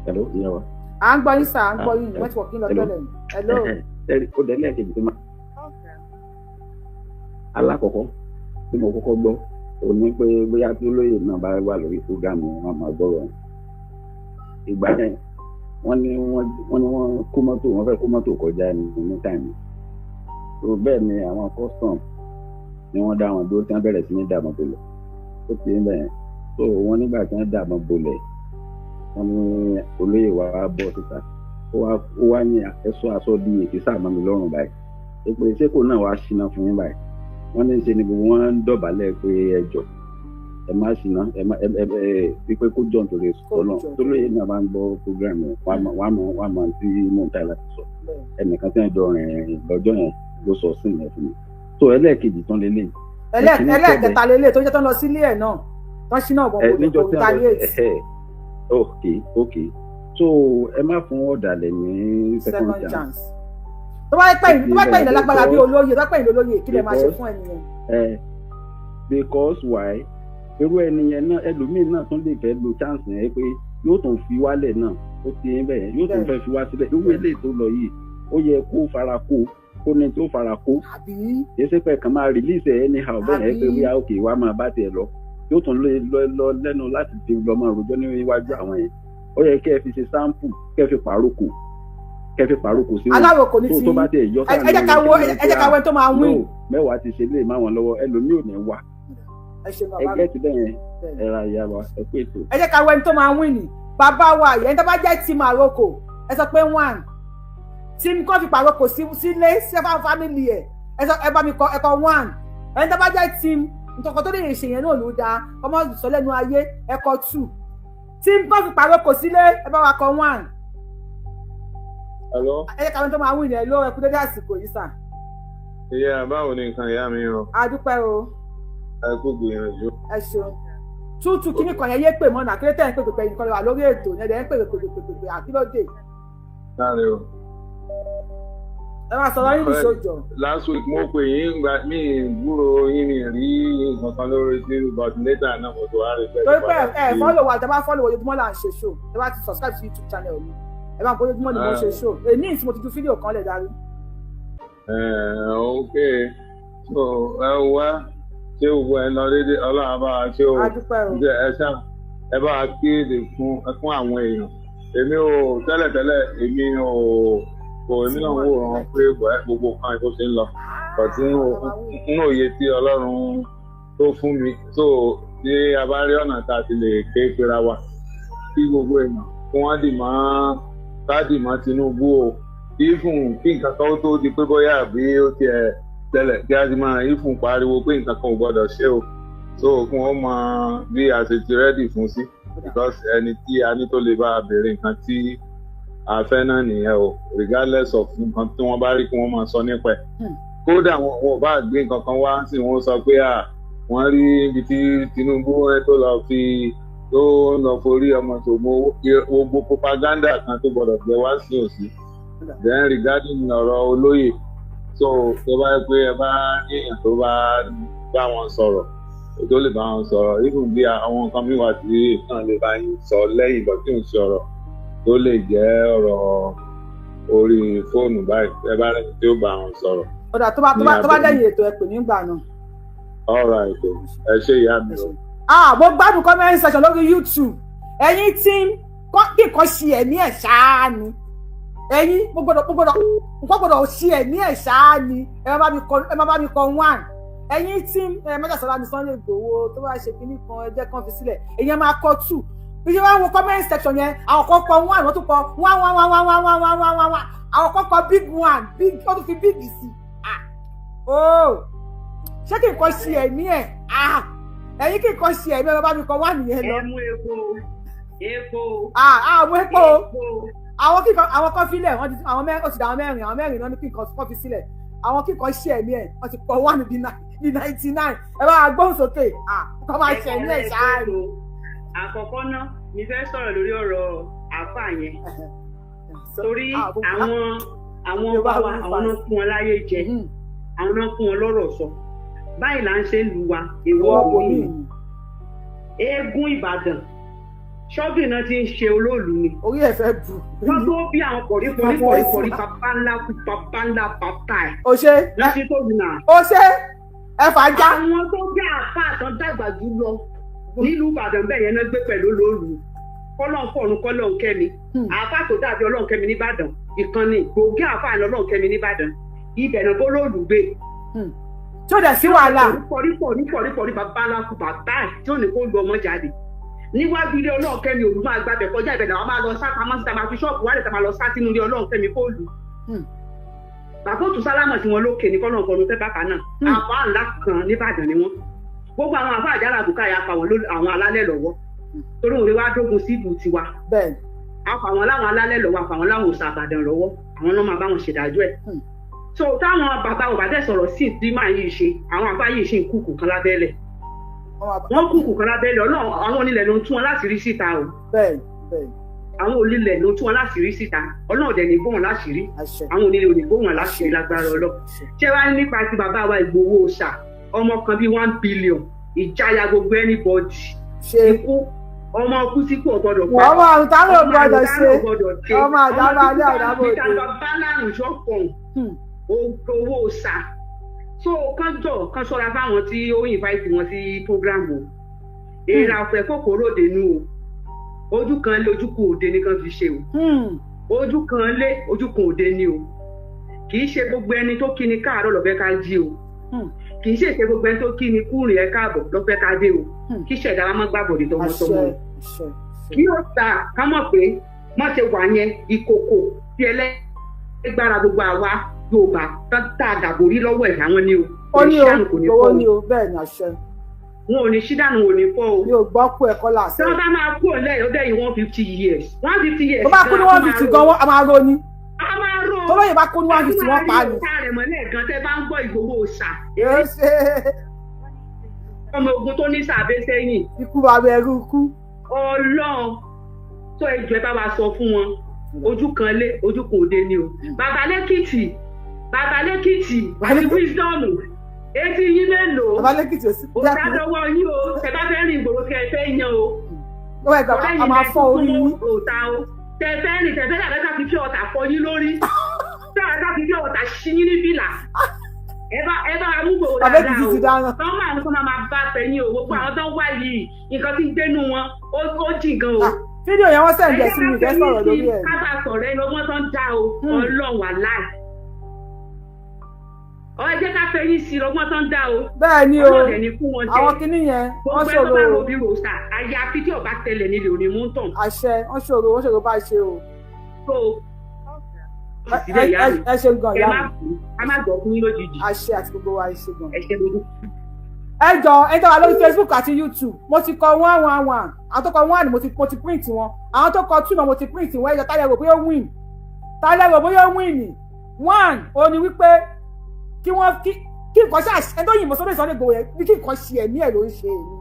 Speaker 8: Hello, ìyá wa.
Speaker 3: À ń gbọ́ yín sà, à ń gbọ́ yín, network yín lọ tẹ́lẹ̀. Hello.
Speaker 8: Ó di ẹlẹ́ẹ̀kejì tí máa. Alákọ̀ọ́kọ́ tí mo kọ́kọ́ gbọ́ ò ní pé bóyá tí olóyè náà bá wà lórí program, wọn máa gbọ́rọ̀ ìgbà yẹn. Wọ́n ní wọ́n kó mọ́tò, wọ́n fẹ́ kó mọ́tò kọjá ní time tó bẹ́ẹ̀ ni àwọn custom ni wọ́n dá wọn dúró, tí wọ́n bẹ̀rẹ̀ sí ní dá mọ́tò lọ. Ó ti ń bẹ̀yẹn. So wọ́n nígbà tí wọ́n dàbọn bolẹ̀, wọ́n ní olóyè wa bọ́ síta, ó wá ní ẹ̀sọ́ aṣọ bíi èkìsà mọ́ mi lọ́rùn báyìí pé ṣé kò náà wá ṣínà fún yín báyìí. Wọ́n ní ṣe ni gbogbo wọn ń dọ̀bálẹ̀ pé ẹ jọ̀ọ́, ẹ má ṣìnà, ẹ má ẹ ẹ ẹ wípé kó jọ̀ nítorí Ọlọ́run. Tólóyè náà bá ń gbọ́ program yẹn, wọ́n á mọ̀ tí mò ń tà láti sọ. Ẹnìkan tí wọ́n jọ rìn lọ́jọ́ yẹn ló sọ sí ìyẹn fún mi. So ẹlẹ́ẹ̀kejì tán lélẹ̀.
Speaker 3: Ẹlẹ́ẹ̀kẹta lélẹ̀ tó jẹ́ tó ń lọ sílé ẹ̀ náà tán ṣínà bọ̀
Speaker 8: ẹ
Speaker 3: kò
Speaker 8: níjọ́ tí wọ́n lọ
Speaker 3: retaliate.
Speaker 8: Ẹ ok, so ẹ má fún ọ̀dàlẹ̀ ní second
Speaker 3: second
Speaker 8: chance.
Speaker 3: Chance. Tó bá pẹ́ ìlẹ̀ lágbára bí olóyè, tó bá pẹ́ ìlẹ̀ olóyè, kí lè máa ṣe fún ẹnìyẹn?
Speaker 8: Ẹ because why? Irú ẹni yẹn náà, ẹlòmíín náà tún lè fẹ́ lo chance yẹn pé yóò tún fi wálẹ̀ náà, ó ti ń bẹ̀ yẹn, yóò tún fẹ́ fi wá sílẹ̀. Irú eléyìí tó lọ yìí, ó yẹ kó fara kó, kó ní tó fara kó.
Speaker 3: Àbí?
Speaker 8: Kìí ṣe pé kàn máa release ẹ anyhow bẹ́ẹ̀ yẹn pé
Speaker 3: Àbí?
Speaker 8: wíyá òkè wá máa bá tiẹ̀ lọ, yóò tún lè lọ lọ lẹ́nu láti fi lọ máa rojọ́ níwájú àwọn yẹn. Ó yẹ kẹ́ ẹ fi ṣe sample, kẹ́ ẹ fi pàrókò sí wọn.
Speaker 3: Aláròkò ní
Speaker 8: tó
Speaker 3: ti
Speaker 8: tó bá tiẹ̀ yọ
Speaker 3: ẹ jẹ́ ká wo, ẹ jẹ́ ká wo ẹni tó máa win.
Speaker 8: No, mẹ́wàá ti ṣe lè má wọn lọ́wọ́, ẹlòmíì ò ní wá.
Speaker 3: Ẹ ṣe
Speaker 8: ẹ
Speaker 3: bàbá mi.
Speaker 8: gẹ́tì bẹ́ẹ̀ yẹn. Ẹ ra ìyá wa, ẹ pé ètò.
Speaker 3: Ẹ jẹ́ ká wo ẹni tó máa win ni bàbá wa yìí. Ẹni tó bá jẹ́ team àròkò, ẹ sọ pé one. Team kọ́ fi pàrokò sílé sí family ẹ̀, ẹ sọ, ẹ bá mi kọ, ẹ kọ one. Ẹni tó bá jẹ́ team nǹkan tó lè ṣe yẹn náà ló dáa, ọmọ sọ lẹ́nu ayé, ẹ kọ two. Team kọ́ fi pàrokò sílé, ẹ bá wa kọ one.
Speaker 9: Hello.
Speaker 3: Ẹ jẹ́ ká wo ẹni tó máa win ẹ ló. Ẹ kú dédé àsìkò yìí sà.
Speaker 9: Ìyá, báwo ni nǹkan, ìyá mi o?
Speaker 3: A dúpẹ́ o.
Speaker 9: Ẹ kú gbìyànjú.
Speaker 3: Ẹ ṣeun. Tútù kíní kan yẹn yé pè mọ́nà kí ló tẹ̀ ń pè pè pè nǹkan wà lórí ètò yẹn dẹ̀ ń pè pè pè pè pè àkílódé?
Speaker 9: Láre o.
Speaker 3: Ẹ máa sọ̀rọ̀ yín nìṣojọ.
Speaker 9: Last week mo pè yín, gba mí gbúrò yín, mi rí nǹkan kan lórí tí, but later náà mo tó wá rí pé.
Speaker 3: Torí pé ẹ follow wa, tẹ bá follow, ojoojúmọ́ là ń ṣe show. Tẹ bá ti subscribe sí YouTube channel mi, ẹ máa ń bọ́ ojoojúmọ́ ni mo ń ṣe show. Èyí ní mo ti ju fídíò kan lẹ̀ darí.
Speaker 9: Ok, so ẹ wá ṣé gbogbo ẹ lọ déédéé? Ọlọ́run bá wa ṣe o.
Speaker 3: A dúpẹ́ o.
Speaker 9: Ǹjẹ́ ẹ ṣá ẹ bá wa kéde fún àwọn èèyàn. Èmi ò tẹ́lẹ̀tẹ́lẹ̀, èmi ò kò, èmi náà wòran pé gbogbo kan tó ṣe ń lọ, but nínú òye tí Ọlọ́run tó fún mi, so tí a bá rí ọ̀nà tá a ti lè ké pera wa kí gbogbo èèyàn kí wọ́n dì mọ́, ká dì mọ́ Tinubu o, even kí nǹkan kan ó tó di pé bóyá àbí ó tiẹ̀ tẹ́lẹ̀, kí a ti máa even pariwo pé nǹkan kan ò gbọ́dọ̀ ṣe o, so kí wọ́n mọ bí a ṣe ti ready fún sí, because ẹni tí a ní tó lè bá a béèrè nǹkan tí a fẹ́ náà nìyẹn o, regardless of nǹkan tí wọ́n bá rí kí wọ́n máa sọ nípa ẹ̀. Kódà wọn ò bá gbé nǹkan kan wá sí, wọ́n sọ pé à wọ́n rí ibi tí Tinubu tó lọ fi tó lọ forí ọmọ tòun, gbogbo propaganda kan tó gbọdọ̀ gbé wá sí òsì. Then regarding ọ̀rọ̀ olóyè, so tó bá yẹ pé ẹ bá ní èèyàn tó bá bá wọn sọ̀rọ̀, tó lè bá wọn sọ̀rọ̀, even bí àwọn nǹkan mi wà tí náà lè bá yín sọ lẹ́yìn ìgbà tí ò ń ṣe ọ̀rọ̀ tó lè jẹ́ ọ̀rọ̀ orí fóònù báyìí, ẹ bá rẹni tí ó bá wọn sọ̀rọ̀.
Speaker 3: Ọ̀dà, tó bá dẹ̀yìn ètò, ẹ pè nígbà náà.
Speaker 9: All right o, ẹ ṣé ìyá mi o.
Speaker 3: Ah, mo gbádùn comment section lórí YouTube. Ẹ̀yin tí kí nǹkan ṣe ẹ̀mí ẹ̀ ṣáá ni ẹ̀yin, mo gbọ́dọ̀ nǹkan gbọ́dọ̀ ṣe ẹ̀mí ẹ̀ ṣáá ni. Ẹ má bá mi kọ one. Ẹ̀yin tí ẹ mẹ́tàsọ́lá ní Sunday Igboho tó bá ṣe kinní kan, ẹ jẹ́ kán fi sílẹ̀, ẹ̀yin máa kọ two. Bí ṣe máa ń wo comment section yẹn, àwọn kan kọ one, wọ́n tún kọ one one one one one one one one one one, àwọn kan kọ big one, big, wọ́n tún fi big sí. Ah, oh, ṣé kí nǹkan ṣe ẹ̀mí ẹ̀? Ah, ẹ̀yin kí nǹkan ṣe ẹ̀mí ẹ̀, bá mi kọ one nìyẹn lọ.
Speaker 10: Ẹ mú epo epo.
Speaker 3: Ah ah, mú epo. Àwọn kíkan, àwọn kan filẹ̀, wọ́n ti àwọn mẹ́rin, ó ti dà àwọn mẹ́rin, àwọn mẹ́rin náà ní kíkan kan fi sílẹ̀. Àwọn kíkan ṣe ẹ̀mí ẹ̀, wọ́n ti kọ one bí 99. Ẹ bá wa gbóhùn sókè. Ah, kọ́ máa ṣe ẹ̀mí ẹ̀ ṣáá ni.
Speaker 10: Àkọ́kọ́ náà mi fẹ́ sọ̀rọ̀ lórí ọ̀rọ̀ àáfàá yẹn, torí àwọn ọba wa, àwọn náà fún wọn láyé jẹ, àwọn náà fún wọn lọ́rọ̀ sọ. Báyìí là ń ṣe ń lu wa èèwọ̀ òní eégún Ìbàdàn ṣọ́bì náà ti ń ṣe olóòlù ni.
Speaker 3: Orí ẹ̀ fẹ́ bù.
Speaker 10: Wọ́n tó bí àwọn kọ̀rí kọ̀rí kọ̀rí kọ̀rí bàbá ńlá kú bàbá ńlá bàbá ẹ̀.
Speaker 3: O ṣe.
Speaker 10: Láti tó nà.
Speaker 3: O ṣe, ẹ fà já.
Speaker 10: Àwọn tó jẹ́ àpá àtàn dàgbà jù lọ nílùú Ìbàdàn bẹ́ẹ̀ yẹn náà gbé pẹ̀lú olóòlù. Kọ́lọ́n fọ̀run kọ́lọ́n kẹ́mi. Àáfà tó dàbí Ọlọ́run kẹ́mi nìbàdàn, ìkànnì gbòógì àáfà ní Ọlọ́run kẹ́mi nìbàdàn, ibẹ̀ náà bó lóòlù gbé.
Speaker 3: Tí ó dẹ̀ sí wàhálà.
Speaker 10: Kọ̀rí kọ̀rí kọ̀rí kọ̀rí bàbá ńlá kú bàbá ẹ̀ tí ò ní kó lu ọmọ jáde. Níwájú ilé Ọlọ́ọ̀kẹ́mi, òru máa gbàbẹ̀ kọjá ibẹ̀ làwọn máa lọ sá pamọ́ síta, máa fi ṣọ́ọ̀bù wálẹ̀, tá máa lọ sá sínú ilé Ọlọ́ọ̀kẹ́mi kóòlù. Bàbá òtún sálámọ̀ tí wọ́n lókè ní kọ́nà ọ̀kọ́nu fẹ́ bákan náà. Àfa ńlá kan nìbàdàn ni wọ́n. Gbogbo àwọn àfa àjàrà àbùkà yà pa wọn àwọn alálẹ̀ lọ́wọ́, torí òun wá dógun sí ìlú tiwa. Àfa wọn láwọn alálẹ̀ lọ́wọ́, àfa wọn láwọn òòṣà àbàdàn lọ́wọ́, àwọn náà máa bá wọn ṣèdájọ́ ẹ̀. So táwọn bàbá ò bá dẹ̀ sọ̀rọ̀ sí ìdí máa yìí ṣe, àwọn àfa yìí ṣì ń kúkú kan lábẹ́lẹ̀, wọ́n kúkú kan lábẹ́lẹ̀. Ọlọ́run, àwọn onílẹ̀ ló ń tún wọn láti rí síta o. Àwọn onílẹ̀ ló tún wọn láti rí síta. Ọlọ́run dẹ̀ ní bóun láṣìírí, àwọn onílẹ̀ ò ní bóun láṣìírí lágbára Ọlọ́run. Ṣé wàá nípa ti bàbá wa Ìgbòho ṣà, ọmọ kan bíi 1 billion, ìjáyà gbogbo anybody, ikú ọmọ kú sí kú ọgbọ́dọ̀
Speaker 3: pa, ọmọ àrùn ò gbọ́dọ̀ ṣe, ọmọ àdábà alẹ́ àdábà
Speaker 10: òde, ọmọ bá lárùn ṣọpọ̀n owó ṣà. So kánjọ kan ṣọ́ra fáwọn tí ó invite wọn sí program o. Èèrà ọ̀fẹ́ kòkòrò dénú o. Ojú kan lé, ojú kan òde ní kan fi ṣe o. Ojú kan lé, ojú kan òde ní o. Kì í ṣe gbogbo ẹni tó kí ni káàárọ̀ lọ́fẹ́ ká jí o. Kì í ṣe gbogbo ẹni tó kí ni kúrìn ẹ káàbọ̀ lọ́fẹ́ ká dé o. Kí ṣẹ̀dá wa má gbàbọ̀dé tọmọtọmọ o. Kí ó ta ká mọ̀ pé má ṣe wà yẹn ìkòkò tí ẹlẹ́gbára gbogbo àwa Yorùbá tá a dàbò rí lọ́wọ́ ẹ̀ àwọn ni o.
Speaker 3: Ó ní o, owó ní o, bẹ́ẹ̀ ni, àṣẹ.
Speaker 10: Wọn ò ní ṣídànù, ò ní fọ́ o.
Speaker 3: Mi ò gbọ́ kú ẹ̀kọ́ làṣẹ.
Speaker 10: Tí wọ́n bá máa kú òlẹ̀ ó dẹ̀yìn 150 years, 150 years.
Speaker 3: Tó bá kú ní 150 gan, wọ́n a máa ro ni.
Speaker 10: A máa ro.
Speaker 3: Tó lóye bá kú ní 150, wọ́n pa ni.
Speaker 10: A máa rí mọ́lẹ̀ gan tẹ́ bá ń gbọ́ Ìgbòho ṣà.
Speaker 3: Yóò ṣe.
Speaker 10: Ọmọ ogun tó ní sàbẹ̀ sẹ́yìn.
Speaker 3: Ikú bàbá ẹrú ikú.
Speaker 10: Ọlọ́run tó ẹjọ́, ẹ bá wa sọ fún wọn, ojú kan lé, ojú kan òde ni o. Bàbá lẹ́kìtì, bàbá lẹ́kìtì àti Wisdom, etí yín mélòó?
Speaker 3: Bàbá lẹ́kìtì ò sí.
Speaker 10: Òtá dọwọ́ yín o. Tẹ bá fẹ́ rìn ìgboro, kẹ fẹ́ yan o.
Speaker 3: Lọ́wọ́ ìgbà a máa fọ́ orí yín.
Speaker 10: Òtá o, tẹ fẹ́ rìn, tẹ fẹ́ dàbẹ́ ká fi fi ọ̀tà fọ yín lórí, tẹ ká fi fi ọ̀tà ṣí yín ní fìlà. Ẹ bá mú gbòòrò dáadáa o. Tọ́ máa ń kọ́ máa bá fẹ́yìn o. Gbogbo àwọn tó ń wá yìí, nǹkan tí ń gbénu wọn ó jìn gan o.
Speaker 3: Fídíò yẹn, wọ́n send ẹ̀ sí mi, ìfẹ́ sọ̀rọ̀ lórí ẹ̀.
Speaker 10: Ká bá sọ̀rọ̀ ẹni ọgbọ́n tó ń dá o. Ọlọ́run wà láì ọ, ẹ jẹ́ ká fẹ́yìn sí ọgbọ́n tó ń dá o.
Speaker 3: Bẹ́ẹ̀ ni o.
Speaker 10: Ọlọ́dẹ ní fún wọn jẹ.
Speaker 3: Àwọn kinní yẹn wọ́n ṣòro.
Speaker 10: Gbogbo ẹ tó bá ro bí ròṣà, àyàfi tí ọba tẹlẹ̀ nílé òní mú tàn.
Speaker 3: Àṣẹ, wọ́n ṣòro, wọ́n ṣòro bá ṣe o.
Speaker 10: So
Speaker 3: ẹ ṣe gan ìyá
Speaker 10: mi. Ẹ má gbọ́ fún yín lójijì.
Speaker 3: Àṣẹ àti gbogbo wa, ẹ ṣe gan.
Speaker 10: Ẹ ṣe gbogbo.
Speaker 3: Ẹ jọ, ẹ tẹ́ wà lórí Facebook àti YouTube, mo ti kọ one one one. Àwọn tó kọ one, mo ti print wọn. Àwọn tó kọ two náà, mo ti print wọn. Ẹ jọ, tálẹ̀ rò bóyá ó win? Tálẹ̀ rò bóyá ó win ni? One, ó ní wípé kí wọ́n kí nǹkan ṣáà ẹni tó yìnbọn sórí Sunday Igboho yẹn, bí kí nǹkan ṣe ẹ̀mí ẹ̀ ló ń ṣe èmi.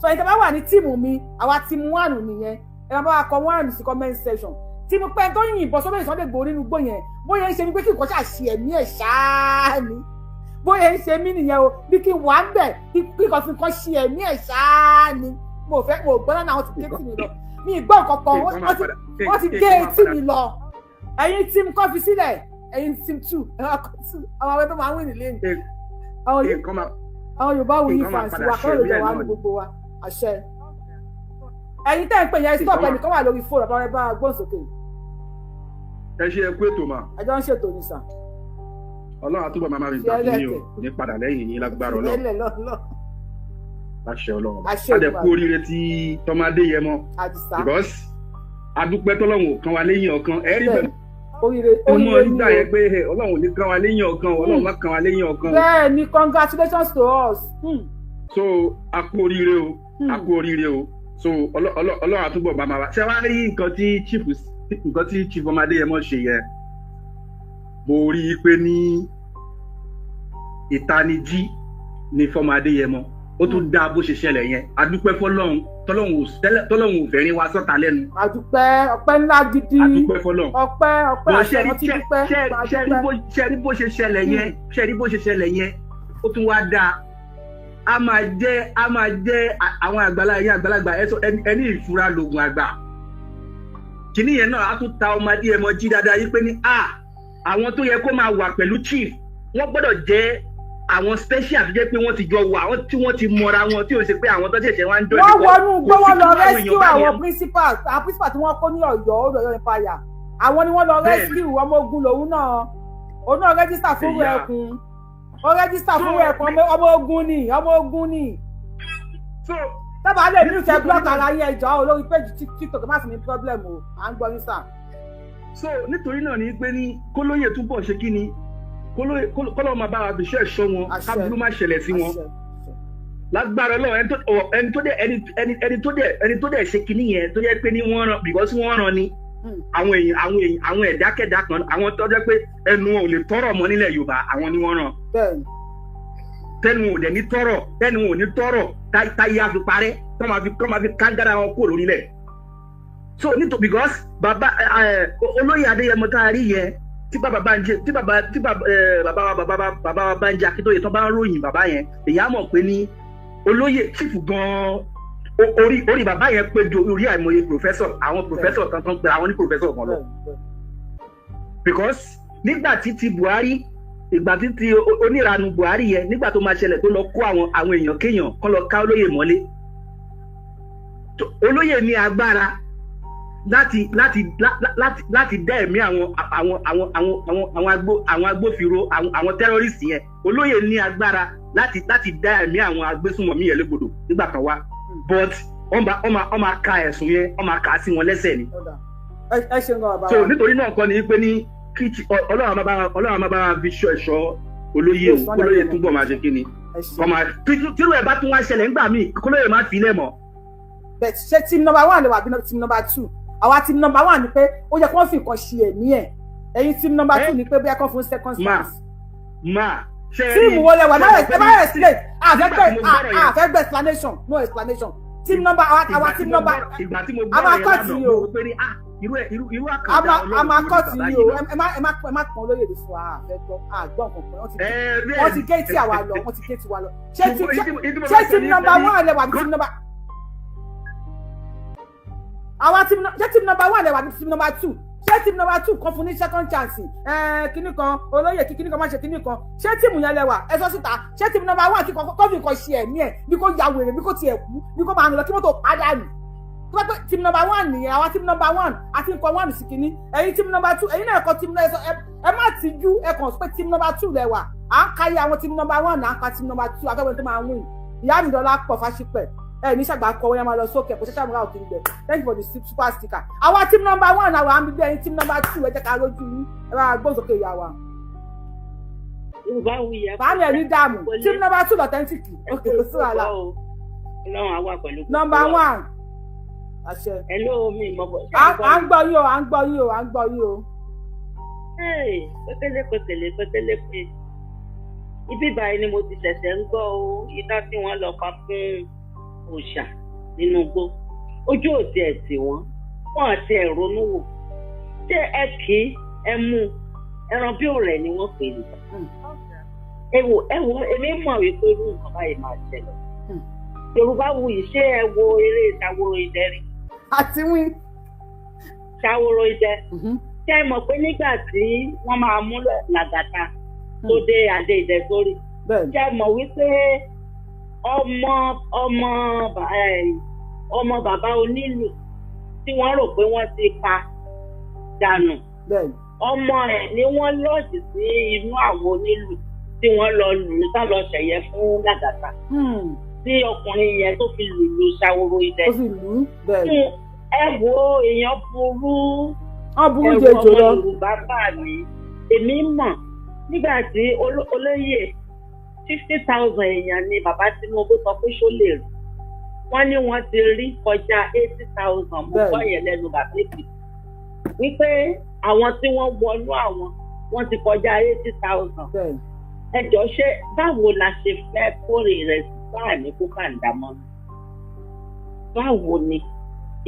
Speaker 3: So ẹni tó bá wà ní team mi, àwa team one nìyẹn, ẹ máa bá wa kọ one sí comment section. Team pé ẹni tó yìnbọn sórí Sunday Igboho nínú igbó yẹn, bóyá ń ṣe ni pé kí nǹkan ṣáà ṣe ẹ̀mí ẹ̀ ṣáá ni, bóyá ń ṣe mí nìyẹn o, bí kí wà ń bẹ̀ kí nǹkan fi nǹkan ṣe ẹ̀mí ẹ̀ ṣáá ni. Mo fẹ́ mo gbọ́ náà, àwọn ti gé tì mí lọ, mi ì gbọ́ nǹkan kan, wọ́n ti gé etí mi lọ. Ẹ̀yin team kọ́ fi sílẹ̀, ẹ̀yin team two, àwọn àwọn tó máa ń win nílé ni àwọn Yorùbá Wuyi fans wa kọ́ ló jẹ wá ní gbogbo wa. Àṣẹ. Ẹ̀yin tẹ́ ń pè yẹn, stop. Ẹnìkan wà lórí fóònù, àbáwẹ́ bá gbọ́n sókè.
Speaker 4: Ẹ ṣe, ẹ kú ètò mà.
Speaker 3: Ẹjọ́ ń ṣètò ní sà.
Speaker 4: Ọlọ́run àtúbọ̀ máa máa fi gbà fún yín o, kò ní padà lẹ́yìn yín lágbára Ọlọ́run. Láṣẹ Ọlọ́run. A dẹ̀ kú oríire tí tọ́mọdé yẹ mọ́, because adúpẹ́ tọ́lọ́run ò kan wa lẹ́yìn ọ̀kan ẹ̀rí bẹ́ẹ̀.
Speaker 3: Oríire.
Speaker 4: Ọmọ
Speaker 3: oríire
Speaker 4: nígbà yẹn pé Ọlọ́run ò ní kan wa lẹ́yìn ọ̀kan, Ọlọ́run má kan wa lẹ́yìn ọ̀kan.
Speaker 3: Bẹ́ẹ̀ ni, congratulations to us.
Speaker 4: So a kú oríire o, a kú oríire o. So Ọlọ́run àtúbọ̀ bá máa wá ṣé wàá rí nǹkan tí chief ọmọdé yẹn mọ̀ ṣe yẹn. Mo rí i pé ní ìtanijí ní fọmọdé yẹn mọ́, ó tún dáa bó ṣe ṣẹlẹ̀ yẹn. Adúpẹ́ fọlọ́run tọ́lọ́run ò fẹ́rin wa sọ́ta lẹ́nu.
Speaker 3: Àdúpẹ́, ọpẹ́ ńlá gidi.
Speaker 4: Adúpẹ́ fọlọ́run.
Speaker 3: Ọpẹ́, ọpẹ́, àṣẹ wọn ti dúpẹ́.
Speaker 4: Ṣe rí bó ṣe ṣẹlẹ̀ yẹn, ṣe rí bó ṣe ṣẹlẹ̀ yẹn, ó tún wá dáa. A máa jẹ́ àwọn àgbàlagbà, yẹn àgbàlagbà ẹni ìfura lògùn àgbà. Kìnìún yẹn náà á tún ta ọmọdé ẹ mọ jí dáadáa yìí pé ní a àwọn tó yẹ kó máa wà pẹ̀lú chief, wọ́n gbọ́dọ̀ jẹ́ àwọn special tó jẹ́ pé wọ́n ti jọ wà, tí wọ́n ti mọra wọn, tí ò ṣe pé àwọn tó ṣẹ̀ṣẹ̀ wá ń dọ̀.
Speaker 3: Wọ́n wọnú gbọ́, wọ́n lọ rescue àwọn principal, àwọn principal tí wọ́n kó ní Ọ̀yọ́, Ọ̀yọ́ Empire. Àwọn ni wọ́n lọ rescue. Ọmọ ogun lòun náà, òun náà register fún ẹkùn, ó register fún ẹkùn. Ọmọ ogun ni, ọmọ ogun ni.
Speaker 4: So
Speaker 3: Tábà lè mute, ẹ block ara yín, ẹ jọ̀ọ́ o, lórí page TikTok, má sì ní problem o. À ń gbọ́ yín, sir.
Speaker 4: So nítorí náà ni pé ní kólóyè túbọ̀ ṣe kí ni, kólóyè kọ́lọ́ máa bá wa fi ṣe ẹ̀ṣọ́ wọn,
Speaker 3: Àṣẹ.
Speaker 4: kábúrú má ṣẹlẹ̀ sí wọn
Speaker 3: Àṣẹ.
Speaker 4: lágbára Ọlọ́run. Ẹni tó dẹ ẹni ẹni ẹni tó dẹ ẹni tó dẹ ṣe kinní yẹn, tó jẹ́ pé ní wọ́n rán, because wọ́n rán ni àwọn èèyàn, àwọn ẹ̀dákẹ́dá kan, àwọn tó jẹ́ pé ẹnu wọn ò lè tọrọ mọ́ nílẹ̀ Yorùbá, àwọn ni wọ́n rán. Tẹnu wọn ò dẹ̀ ní tọrọ, tẹnu wọn ò ní tọrọ táyé á fi parẹ́, tó máa fi kángara wọn kúrò lórílẹ̀. So nítorí because bàbá olóyè Adéyẹmọ tá a rí yẹn, tí bàbá Bánjí, tí bàbá tí bàbá ẹ bàbá wa bàbá bàbá wa Bánjí Akíntóyè, tó bá ń ròyìn bàbá yẹn, èyí á mọ̀ pé ní olóyè chief gan-an, orí bàbá yẹn pé ju orí àìmọye professor, àwọn professor kan tó ń pè àwọn ní professor kan lọ. Because nígbà tí ti Buhari, ìgbà tí ti oníranu Buhari yẹn, nígbà tó máa ṣẹlẹ̀, tó lọ kó àwọn èèyàn kéèyàn kán lọ ká olóyè mọ́lé. Olóyè ní agbára láti láti láti dá ẹ̀mí àwọn agbófinró, àwọn terrorist yẹn. Olóyè ní agbára láti dá ẹ̀mí àwọn agbésùnmọ̀mí yẹn légbodò nígbà kan wá, but wọ́n máa ka ẹ̀sùn yẹn, wọ́n máa kà á sí wọn lẹ́sẹ̀ ni.
Speaker 3: Ẹ ṣeun gan, bàbá
Speaker 4: So
Speaker 3: wa.
Speaker 4: nítorí náà kọ́ ni pé ní kí Ọlọ́run máa bá wa fi ṣọ́ ẹ̀ṣọ́ olóyè o, kólóyè túbọ̀ máa ṣe kí ni, kọ́ máa tírú ẹ̀ bá tún wá ṣẹlẹ̀ ńgbà míì, kólóyè má fi ilẹ̀ mọ́.
Speaker 3: But ṣé team number one lè wà bí team number two? Àwa team number one ni pé ó yẹ kí wọ́n fi nǹkan ṣe ẹ̀mí ẹ̀. Ẹ̀yin team number two ni pé bóyá kán fún second chance.
Speaker 4: Ma ṣe rí
Speaker 3: Team wo lẹ wà? Ẹ má explain,
Speaker 4: Nígbà tí mo gbọ́rọ̀ yẹn-
Speaker 3: àfẹ́gbẹ́ explanation, no explanation. Team number àwa
Speaker 4: Ìgbà tí
Speaker 3: team
Speaker 4: mo
Speaker 3: number
Speaker 4: ìgbà tí mo
Speaker 3: a
Speaker 4: gbọ́rọ̀
Speaker 3: máa
Speaker 4: yẹn
Speaker 3: cut
Speaker 4: lánàá,
Speaker 3: yìí
Speaker 4: mo
Speaker 3: o.
Speaker 4: rò pé ní ah, irú ẹ̀ irú
Speaker 3: a
Speaker 4: àkàndá
Speaker 3: máa a
Speaker 4: Ọlọ́run
Speaker 3: máa
Speaker 4: wo ni
Speaker 3: cut
Speaker 4: bàbá
Speaker 3: yìí
Speaker 4: yìí
Speaker 3: o.
Speaker 4: náà.
Speaker 3: Ẹ má pọn olóyè lè fún wa. Àfẹ́ gbọ́, àgbọ̀ nǹkan kan. Wọ́n ti
Speaker 4: Bẹ́ẹ̀
Speaker 3: wọ́n ti
Speaker 4: ni.
Speaker 3: gé tí àwa lọ, wọ́n ti gé tiwa lọ. Ṣé team
Speaker 4: Ìdí mo
Speaker 3: ṣé
Speaker 4: fẹ́ sọ
Speaker 3: team
Speaker 4: ní
Speaker 3: number
Speaker 4: pé ní-
Speaker 3: one lẹ wà bí team number àwa team, ṣé team number one lẹ wà bí team number two? Ṣé team number two kan fún ní second chance, kíní kan olóyè, kí kíní kan má ṣe kíní kan? Ṣé team yẹn lẹ wà? Ẹ sọ síta. Ṣé team number one, kí kọ́ fi nǹkan ṣe ẹ̀mí ẹ̀, bí kò ya wèrè, bí kò tiẹ̀ kú, bí kò máa rìn lọ, kí mọ́tò pàdánù? Tó bá pẹ́ team number one nìyẹn, àwa team number one àti nǹkan one sí kíní. Ẹ̀yin team number two, ẹ̀yin náà kọ́ team ẹ sọ, ẹ má tijú, ẹ kàn sọ pé team number two lẹ wà. À ń káyé àwọn team number one, à ń ka team number two, afẹ́wọ́n tó máa win. Ìyá mi dọ́là pọ̀ fáṣípẹ̀, ẹ ní sàgbà kọ wọ́n yẹn máa lọ sókè kò ṣẹ̀ṣẹ̀ àmúra òkè gbẹ. Thank you for the super sticker. Àwa team number one, àwọn àmì bí ẹ̀yin team number two, ẹ jẹ́ ká rójú yín, ẹ bá gbóhùn sókè, ìyá wa.
Speaker 11: Yorùbá wuyì.
Speaker 3: Màámi, ẹ̀ ní dààmú, team number two authentic. Ok, kò sí wàhálà.
Speaker 11: Ọlọ́run á wà pẹ̀lú gbogbo
Speaker 3: Number
Speaker 11: wa.
Speaker 3: one, àṣẹ.
Speaker 11: Hello, mi ìmọ̀ bọ̀.
Speaker 3: À ń gbọ́ yín o, à ń gbọ́ yín o, à ń gbọ́ yín o.
Speaker 11: Pétélé pétélé pétélé pé ibi báyìí ni mo ti ṣẹ̀ṣẹ̀ ń gbọ́ o. Iná tí wọ́n lọ pa fún òòṣà nínú igbó, ojú ò tiẹ̀ tì wọ́n, wọ́n àti ẹ̀ ronú wò. Ṣé ẹ kì í ẹ mú ẹran bí òrẹ̀ ni wọ́n pè ní. Ẹ wò, ẹ wò, èmi mọ̀ wípé irú nǹkan báyìí máa ṣẹlẹ̀. Yorùbá wuyì, ṣé ẹ wo eré Ṣaworo Idẹ rí?
Speaker 3: Àti wí.
Speaker 11: Ṣaworo Idẹ, ṣé ẹ mọ̀ pé nígbà tí wọ́n máa mú Làgàtà tó dé adé idẹ sórí, ṣé ẹ mọ̀ wípé ọmọ bàbá onílù tí wọ́n rò pé wọ́n ti pa dànù, ọmọ ẹ̀ ni wọ́n lọ́ọ̀jì sí inú àwọn onílù tí wọ́n lọ lù ú, tá lọ ṣẹ̀yẹ fún Làgàtà, tí ọkùnrin yẹn tó fi lùlù Ṣaworo Idẹ.
Speaker 3: Ó sì lù ú bẹ́ẹ̀.
Speaker 11: Ẹ wo, èèyàn burú.
Speaker 3: Wọ́n burú
Speaker 11: Ẹ̀rù
Speaker 3: ju ejò
Speaker 11: ọmọ
Speaker 3: lọ.
Speaker 11: Yorùbá bà mí. Èmi mọ̀ nígbà tí olóyè 50,000 èèyàn ni bàbá Tinubu sọ pé ṣó lè rí, wọ́n ní wọ́n ti rí kọjá 80,000. Mo gbọ́ yẹn lẹ́nu bàbá Èkìtì wípé àwọn tí wọ́n wọnú àwọn, wọ́n ti kọjá 80,000. Ẹ jọ, ṣé báwo la ṣe fẹ́ kórè rẹ̀ sáà ní kókàndá mọ́? Báwo ni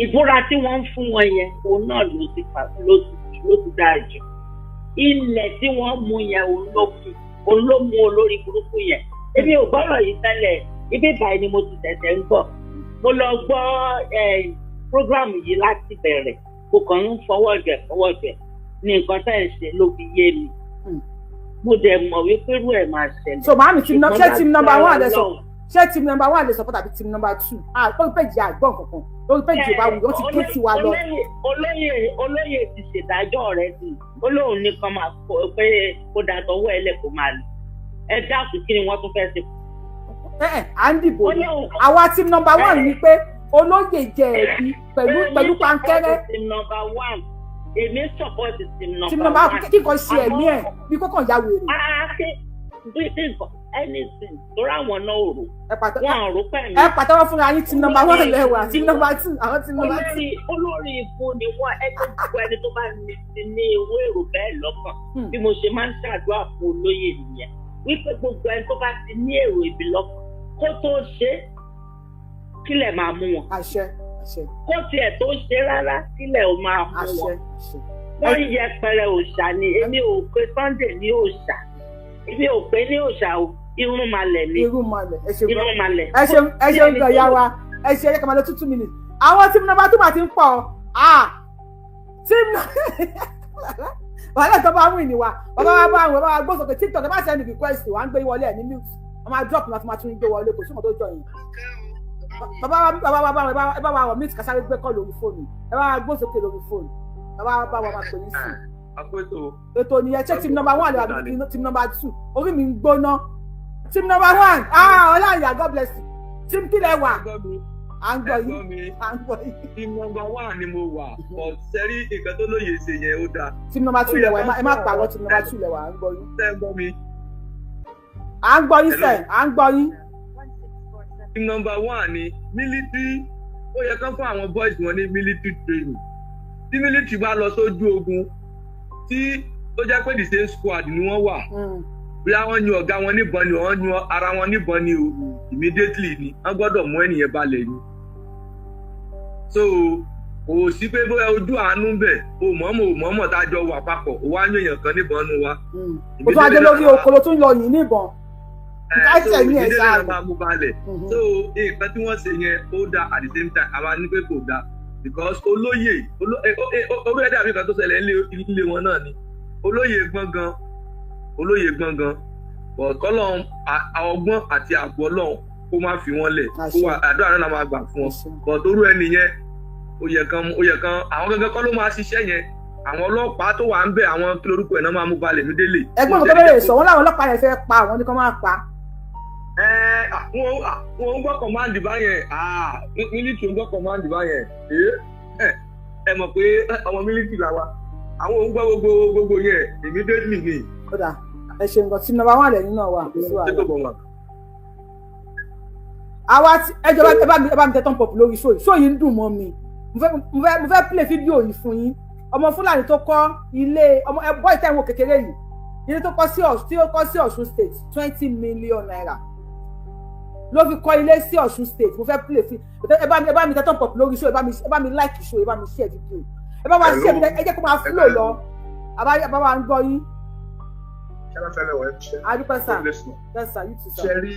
Speaker 11: ìbúra tí wọ́n ń fún wọn yẹn, òun náà ló ti dáa jù. Ilẹ̀ tí wọ́n mú yẹn, òun ló mú olórí burúkú yẹn. Èmi ò gbọ́rọ̀ yìí tẹ́lẹ̀, ibi báyìí ni mo ti tẹ̀sẹ̀ ń gbọ́. Mo lọ gbọ́ program yìí láti bẹ̀rẹ̀, mo kàn ń fọwọ́ jẹ ní nǹkan tẹ́ ń ṣe ló fi yé mi. Mo dẹ̀ mọ̀ wípé irú ẹ̀ máa ṣẹlẹ̀.
Speaker 3: So màámi, team
Speaker 11: Ṣùgbọ́n
Speaker 3: ṣé team number one lẹ sọ?
Speaker 11: lágbára.
Speaker 3: Ṣé team number one lè support àbí team number two? Ah, lórí page àgbọ̀n kankan, lórí page Yorùbá wù, wọ́n ti gé tiwa lọ.
Speaker 11: Olóyè ti ṣèdájọ́ rẹ̀ sí, ó lóun nìkan máa kó pé kó da tọwọ́ ẹ lẹ̀ kó máa lò. Ẹ dákun, kí ni wọ́n tún fẹ́ ṣe?
Speaker 3: À ń dìbò ni. Àwa team number one ni pé olóyè jẹ ẹ̀bi pẹ̀lú pankẹ́rẹ́.
Speaker 11: Team number one, èmi support team number one.
Speaker 3: Team number one, kí nǹkan ṣe ẹ̀mí ẹ̀ bí kò kàn ya wèrè.
Speaker 11: Anything torí àwọn náà ò rò, wọn ò rò pẹ̀lú.
Speaker 3: Ẹ pàtẹ́wọ́ fúnra yín. Team number one lẹ́wà, team number two, àwọn team number two.
Speaker 11: Olórí ikú ni wọn. Ẹni gbogbo ẹni tó bá ti ní owó èrò bẹ́ẹ̀ lọ́kàn, bí mo ṣe máa ń ṣàdúrà fún olóyè nìyẹn, wípé gbogbo ẹni tó bá ti ní èrò ibi lọ́kàn, kó tó ṣe, kílẹ̀ máa mú wọn.
Speaker 3: Àṣẹ, àṣẹ.
Speaker 11: Kó tiẹ̀ tó ṣe rárá, kílẹ̀ ò máa mú wọn. Wọ́n yẹpẹrẹ òòṣà ni. Èmi ò pe Sunday ní òòṣà, èmi ò pé ní òòṣà o, irúnmalẹ̀ ni.
Speaker 3: Irúnmalẹ̀, ẹ ṣe
Speaker 11: irúnmalẹ̀.
Speaker 3: Ẹ ṣe, ẹ ṣe ń gbọ̀ ya wa. Ẹ ṣe, ẹ kà máa lọ 2 minutes. Àwọn team number two máa ti ń pọ̀. Ah, team wàhálà tó bá wìn ní wa, bàbá wa bá àwọn bàbá wa gbósòkè TikTok. Ẹ má send request wa, ń gbé wọlé ẹ ní mute, wọ́n máa drop láti máa tún gbé wọlé. Kò sí nǹkan tó jọ yẹn. Bàbá wa, bàbá wa, bàbá wa, ẹ bá wa wọ̀ mute, kásáré gbé kọ́ lórí fóònù. Ẹ bá wa gbósòkè lórí fóònù. Bàbá wa, bá wa máa pè ní sí. Ètò nìyẹn. Ṣé team number one lè wà bí team number two? Orí mi ń gbóná. Team number one, ah, ọláìyá, God bless you. Team kílẹ̀ wà? À ń gbọ́ yín, à ń gbọ́ yín.
Speaker 4: Team number one ni mo wà, but sẹ́rí nǹkan tó lóye ṣe yẹn, ó dáa.
Speaker 3: Team number two lẹ wà. Ẹ má pàrọ̀, team number two lẹ wà. À ń gbọ́ yín.
Speaker 4: Ṣé ẹ gbọ́ mi?
Speaker 3: À ń gbọ́ yín sẹ̀, à ń gbọ́ yín.
Speaker 4: Team number one ni military. Ó yẹ kán fún àwọn boys wọn ní military training. Tí military bá lọ sójú ogun, tí ó jẹ́ pé the same squad ni wọ́n wà, bí wọ́n yan ọ̀gá wọn níbọn ni, wọ́n yan ara wọn níbọn ni o, immediately ni wọ́n gbọ́dọ̀ mú ẹnìyẹn balẹ̀ ni. So kò sí pé bóyá ojú àánú ń bẹ̀ o, mọ̀ọ́mọ̀ o mọ̀ọ́mọ̀, tá a jọ wà papọ̀, o wá yan èèyàn kan níbọn nu wa.
Speaker 3: O tún adé lórí oko, ló tún lọ yìn níbọn.
Speaker 4: So ìdílé náà máa mú balẹ̀. So nǹkan tí wọ́n ṣe yẹn, ó dáa. At the same time, àwa ní pé kò dáa, because olóyè orí ẹ̀dá àbí kan tó ṣẹlẹ̀ nílé wọn náà ni. Olóyè gbọ̀ngàn, olóyè gbọ̀ngàn, kọ́lọ́n ọgbọ́n àti àbọ̀ ọlọ́run kó má fi wọ́n lẹ̀, kó wà àdúrà náà máa gbà fún ọ. But orú ẹni yẹn, ó yẹ kan àwọn gangan kọ́ ló máa ṣiṣẹ́ yẹn. Àwọn ọlọ́pàá tó wà ń bẹ̀, àwọn kí lorúkọ ẹ̀ náà máa mú balẹ̀ mí délé.
Speaker 3: Ẹgbọ́n kan tó bẹ̀rẹ̀ sọ, wọ́n láwọn ọlọ́pàá yẹn fẹ́ pa àwọn ní kán máa pa.
Speaker 4: Wọn ń gbọ́ command báyẹn. Military ń gbọ́ command báyẹn. Ẹ mọ̀ pé ọmọ military la wa, àwọn ò ń gbọ́ gbogbo yẹn immediately ni.
Speaker 3: Ó dà, ẹ ṣe nǹkan tí number one lẹ́yìn náà wà, kò sí wàhálà. Àwa ẹ jọba, ẹ bá mi tẹ thumb up lórí show yìí. Show yìí ń dùn mọ́ mi. Mo fẹ́ play fídíò yìí fún yín. Ọmọ Fúlàní tó kọ́ ilé ọmọ ẹ bọ́ ìtẹ̀wọ̀n kékeré yìí, ilé tó kọ́ sí Ọ̀ṣun, tí ó kọ́ sí Ọ̀ṣun State, ₦20 million ló fi kọ́ ilé sí Ọ̀ṣun State. Mo fẹ́ play fi. Ẹ bá mi tẹ thumb up lórí show. Ẹ bá mi like show, ẹ bá mi share fídíò, ẹ bá wa share fídíò, ẹ jẹ́ kó máa flow lọ. Àbá wa ń gbọ́ yín. Adúpẹ́ sà. Yes sir, you too sir.
Speaker 12: Ṣe rí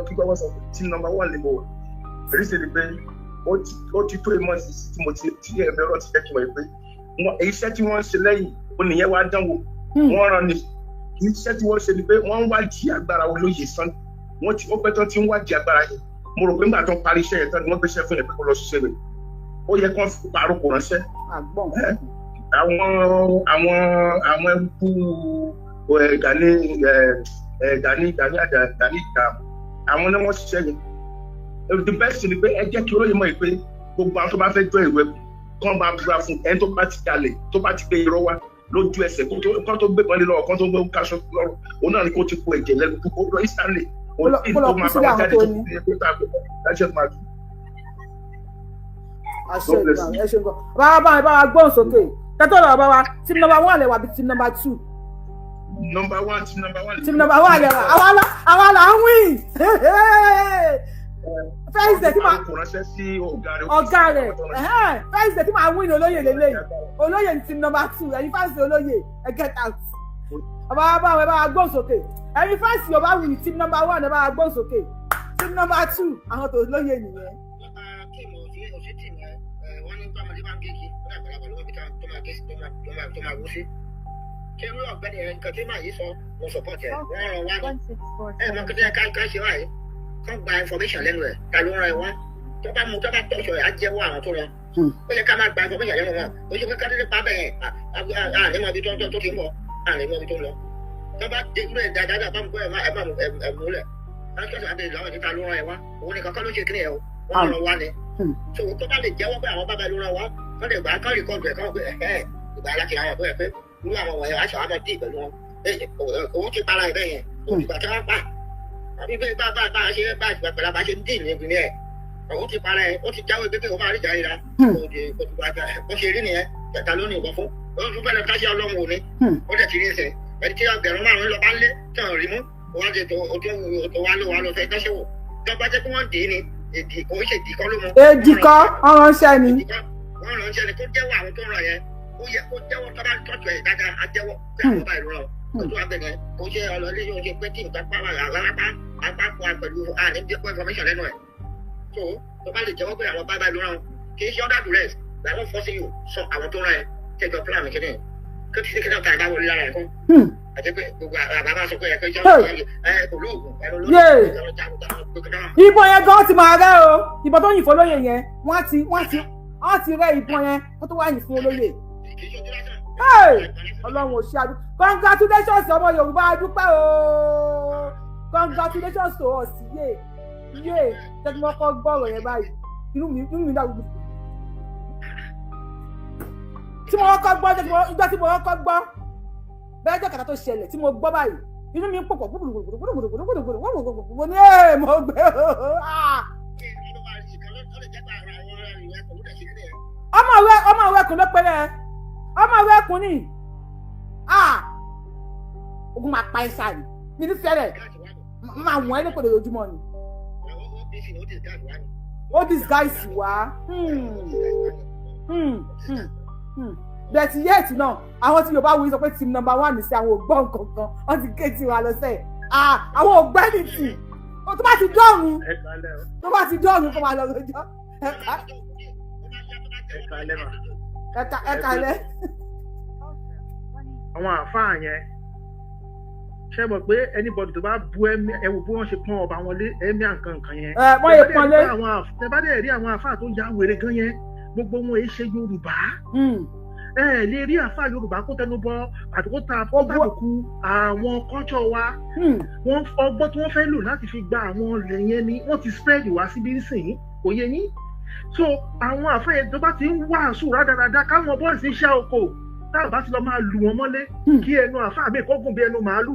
Speaker 12: kí gbọ́dọ̀ sọ, team number one ni mo wà. Èyí ṣe ni pé ó ti tó ìmọ̀ sí tí mo ti tí ẹ̀mí ọ̀rọ̀ ti jẹ́ kí n mọ̀ pé iṣẹ́ tí wọ́n ń ṣe lẹ́yìn ó nìyẹn wá dánwò wọ́n rán ni. Iṣẹ́ tí wọ́n ṣe ni pé wọ́n ń wádìí agbára olóyè Sunday. Wọ́n ti ó pẹ́ tán tí ń wádìí agbára yẹn. Mo rò pé nígbà tó ń parí iṣẹ́ yẹn tán ni wọ́n gbéṣẹ́ fún yẹn pé kó lọ ṣiṣẹ́ rẹ̀. Ó yẹ kí wọ́n fi àròkò ránṣẹ́ àwọn ẹrúkú Gani Gani Gani Gani ìta, àwọn ni wọ́n ṣiṣẹ́ yẹn. The best ni pé ẹ jẹ́ kí olóyè mọ̀ pé gbogbo àwọn tó bá fẹ́ jọ ìwé kán bá búra fún ẹni tó bá ti jalè, tó bá ti gbé irọ́ wá lójú ẹsẹ̀, kó tó gbé kan lé lọ́wọ́, kó tó gbé káṣọ lọ́rùn, òun náà ni kó ti kó ẹ̀jẹ̀ lẹ́nu kó lọ instantly. Òun tí tó máa bá wọn jáde tó ti kó tá a gbé láṣẹ máa dùn.
Speaker 3: Àṣẹ ìgbà, ẹ ṣe nǹkan. Bàbá bá bá wa gbóhùn sókè kẹtọ́ lọ́wọ́. Bá wa, team number one lẹ wà bí team number two?
Speaker 12: Number one, team number one.
Speaker 3: Team number one lẹ wà. Àwa là ń win. First day tí màá
Speaker 12: kò ránṣẹ́ sí ọ̀gá rẹ̀.
Speaker 3: Ọ̀gá rẹ̀. First day tí màá win olóyè lélẹ́yìn, olóyè ní team number two. Ẹ̀yin fans olóyè, ẹ get out. Bàbá bá wa, bá wa gbóhùn sókè. Ẹ̀yin fans Yorùbá win, team number one, ẹ bá wa gbóhùn sókè. Team number two, àwọn tó lóyè nìyẹn.
Speaker 13: Wọ́n ní tọ́mọdé bá ń gé kí wọ́n àgbàlagbà ló wà bí tó máa gé tó máa wú sí. Kí irú ọ̀gbẹ́ni yẹn, nǹkan tí màá yìí sọ, mo support ẹ̀. Wọ́n ràn wá ní. Ẹ mọ kí ká ṣe wáyé, kán gba information lẹ́nu ẹ̀, ta ló ràn ẹ wá. Tó bá mú, tó bá tọ̀ṣọ̀ ẹ̀, á jẹ́wọ́ àwọn tó ràn. Ó yẹ ká máa gba information lẹ́nu wọn. Ó ṣe pé ká dédé pa bẹ́ẹ̀, àní mọ ibi tó ti ń bọ̀, àní mọ ibi tó ń lọ. Tó bá dé irú ẹ̀ dáadáa, bá mú ẹ̀ má ẹ̀ múlẹ̀. Wọ́n á bẹ̀rẹ̀ lọ́wọ́ níta ló rán ẹ wá. Òun nìkan kọ́ ló ṣe kíni ẹ o. Wọ́n rán wa ni. So tó bá lè jẹ́wọ́ pé àwọn bàbá ló rán wa, wọ́n lè gbà á kán rìkọ́dù ẹ̀ kán pé ẹ̀hẹ́ ìgbà aláṣẹ àwọn ọ̀pẹ́ pé irú àwọn wọ̀nyẹn aṣọ àmọ́ dì pẹ̀lú wọn. Òun ti para ẹ̀ bẹ́ẹ̀ yẹn. Òdìgbà tí wọ́n pa. Àbí bẹ́ẹ̀ bá bá ṣe bá ìgbà pẹ̀lú àbá ṣe ń dì ní ẹ̀. Òun ti para ẹ̀, ó ti jáwé pé òun máa rí ìjà ríra. Bó ṣe rí nìyẹn, kẹta ló ní ìbọn fún. Ó tún fẹ́ lọ káṣí ọlọ́run òní. Ó dẹ̀ ti rí ẹsẹ̀. Ẹni tí ọgbẹ̀rún márùn-ún lọ bá ń lé tí wọ́n rí mú. Wọ́n ti tó tó wá ló wá lọ fẹ́ dáṣẹ́ wò. Tó bá jẹ́ pé wọ́n dì í ni, èdì kò ń ṣe èdì kọ́ ló mú.
Speaker 3: Èdì kọ́, ọ̀rọ̀ ń ṣẹ́ ni.
Speaker 13: Wọ́n ránṣẹ́ ni kó jẹ́wọ́ àwọn tó ń ràn yẹn. Ó yẹ kó jẹ́wọ́ tó bá tọ́jú ẹ̀ dáadáa, á jẹ́wọ́ pé àwọn bá ìlú ràn. Ó tún wá bẹ̀rẹ̀ kó ṣe ọlọ́lé yóò ṣe pé tí nǹkan pa wà lápá apá fún wa pẹ̀lú àní dípò information lẹ́nu ẹ̀. So tó bá lè jẹ́wọ́ pé àwọn bá bá ìlú ràn kì í ṣe under duress làwọn force you sọ àwọn tó ràn ẹ́ tẹ́jọ plan kìíní kí tí kí náà ta ìbá wọlé lára ẹ̀ kún. Àti pé gbogbo àbá máa sọ pé ẹ̀kọ́ ìjọba ẹ̀ kò lóògùn ẹ̀rọ lóògùn.
Speaker 3: Ìbọn yẹn gan ti máa rẹ́ o, ìbọn tó yìn fún olóyè yẹn, wọ́n ti rẹ́ ìbọn yẹn kó tó wá yìn fún olóyè. Ọlọ́run ò ṣe àdúgbò. Congratulations ọmọ Yorùbá, a dúpẹ́ o. Congratulations to us. Yé yé tẹ́tí wọ́n kọ́ gbọ́rọ̀ yẹn báyìí, inú mi dàgbù. Tí mo kọ́kọ́ gbọ́ ìjọ tí mo kọ́kọ́ gbọ́ bẹ́ẹ̀ jẹ́ kàtà tó ṣẹlẹ̀ tí mo gbọ́ báyìí, inú mi ń pòpọ̀ gbùgbùgbùgbùgbùgbùgbùgbùgbùgbùgbù mo ní ẹ̀ mo gbé o. Ọmọ ìwé ẹkùn ló pẹ́rẹ́, ọmọ ìwé ẹkùn ni ogun máa pa ẹ sáà ni mi ní fẹ́rẹ̀ máa wọ̀n ẹ́ lépè lójoojúmọ́ ni. Ó disguise wá. Bẹ̀tì yẹ́ẹ̀tì náà àwọn tí Yorùbá wuyi sọ pé team number one sí àwọn ògbọ́n kankan wọ́n ti ké tiwa lọ́sẹ̀ àwọn ògbẹ́ni tì tó bá ti dọ́run tó bá ti dọ́run kó máa lọ lọ́jọ́. Ẹ̀ka lẹ́.
Speaker 14: Àwọn àáfàá yẹn ṣe mọ̀ pé anybody tó bá bu ẹ wò bí wọ́n ṣe pọ́n ọba wọn lé ẹ̀mí àǹkan nǹkan yẹn.
Speaker 3: Ẹ wọ́n yẹ pọ́n lé.
Speaker 14: Tẹ bá dẹ̀ rí àwọn àáfàá tó ya wèrè gan yẹn, gbogbo wọn èé ṣe Yorùbá. Ẹ lè rí àáfàá Yorùbá kó tẹnu bọ àti kó ta àbùkù àwọn kọ́ńtọ̀ wa. Wọ́n ọgbọ́n tí wọ́n fẹ́ lò láti fi gba àwọn ilẹ̀ yẹn ni wọ́n ti spread wá síbí nísìnyí, kò yé yín. So àwọn àáfàá yẹn tó bá ti ń wàásù rádaràda káwọn bọ́ọ̀sì ṣá oko táwọn bá ti lọ máa lù wọ́n mọ́lé kí ẹnu àáfàá mi kó gùn bí ẹnu màálù.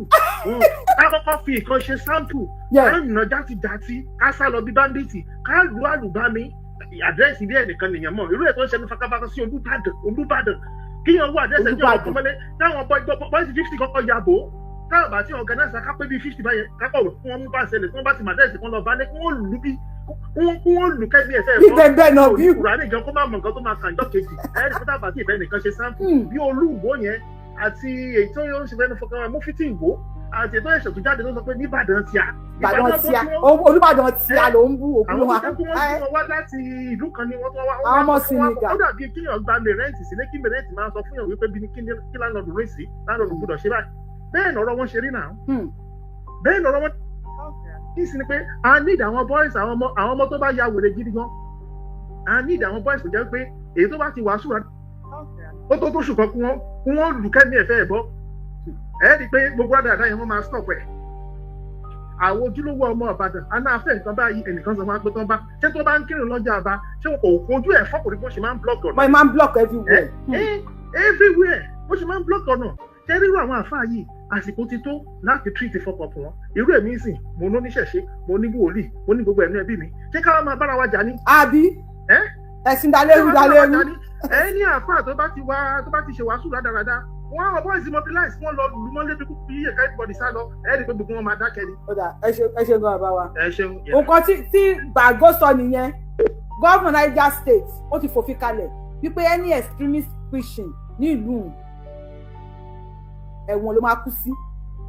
Speaker 14: Ká kọ́kọ́ fi nǹkan ṣe sample, ká nà játijàti, ká sá lọ bí báńdíìtì, ká lù àlùbami àdírẹ́sì bí ẹnìkan nìyẹn mọ̀ irú ẹ̀ tó ń ṣẹnu fakafaka sí Olúbàdàn kíyàn wọ àdírẹ́sì ẹjọ́ ọkọ̀ mọ́lé táwọn bọ́ìsì 50 kọ́kọ́ ya bò ó táwọn bá ti ọ̀gánáìsì ká pé bíi 50 báyẹn kápọ̀ fún wọn mú bá ṣẹlẹ̀ tí wọ́n bá ti mọ àdírẹ́sì kan lọ balẹ̀ kí wọ́n lù bí kí wọ́n lù kẹ́bí ẹ̀sẹ̀
Speaker 3: ẹ̀fọ́
Speaker 14: Kùránì gan kó má mọ nǹkan tó máa kàn jọ́ kejì ẹ̀rí fún tàbá tí ìfẹ́ nìkan ṣe sáǹpù bí Olúwo yẹn àti èyí tó ń ṣe fẹ́nu fọkàn Mufti Ìwó àti ètò ẹ̀sọ̀ tó jáde tó sọ pé nìbàdàn tíá
Speaker 3: Ìbàdàn tíá Olúbàdàn tíá ló ń bú ògùn wa.
Speaker 14: Àwọn tó wọ́n wá láti ìlú kan ni wọ́n tó wá.
Speaker 3: Àwọn ọmọ Senegal.
Speaker 14: Ó dàbí kíyàn gba mẹrẹ́ǹtì sílé kí mẹrẹ́ǹtì máa sọ fún yàn wípé bí kí láńlọ́ọ̀dù rìn sí láńlọ́ọ̀dù gbọ́dọ̀ ṣe báyìí. Bẹ́ẹ̀ lọ̀rọ̀ wọn ṣe rí náà. Bẹ́ẹ̀ lọ̀rọ̀ wọn kí sì ni pé a need àwọn boys àwọn ọmọ tó bá ya wèrè gidi gan. A need àwọn boys tó jẹ́ pé èyí tó bá ti wàásù rà ó tó tó ṣùkọ́ kí wọ́n lù kẹ́mi ẹ̀fẹ́ ẹ̀ bọ́. Ẹ rí i pé gbogbo àdàdà yẹn wọ́n máa stop ẹ̀. Àwọn ojúlówó ọmọ Ìbàdàn anáfẹ́ nǹkan báyìí ẹnìkan sọ fún wa pé tán bá ṣé tó bá ń kírun lọ́jà àbá ṣé kò kojú ẹ̀ fọ́kùnrin bó ṣe máa ń block ọ̀nà.
Speaker 3: Wọ́n máa ń block everywhere.
Speaker 14: Everywhere bó ṣe máa ń block ọ̀nà. Ṣé rírú àwọn àfáà yìí àsìkò ti tó láti treat fọkàn fún wọn. Irú èmi sìn mo ní oníṣẹ̀ṣe mo ní wòlíì mo ní gbogbo ẹ̀mí ẹbí mi ṣé káwọn máa bára wa jà ní.
Speaker 3: Àbí ẹ̀sìn dalérú dalérú.
Speaker 14: Ẹ ní àfáà tó bá ti wá tó bá ti ṣe wàásù rádaràda wọn àwọn boys mobilize wọn lọ lù mọ́lé bí kúkú yíyẹ ká everybody sá lọ ẹ rí i pé gbogbo wọn máa dákẹ́ ni.
Speaker 3: Ó dà ẹ ṣe gan bàbá wa.
Speaker 14: Ẹ ṣeun.
Speaker 3: Nǹkan tí Bàgó sọ nìyẹn, gómìnà Niger State ó ti fòfin kalẹ̀ wípé any extremist preaching ní ìlú ẹ̀wọ̀n ló máa kú sí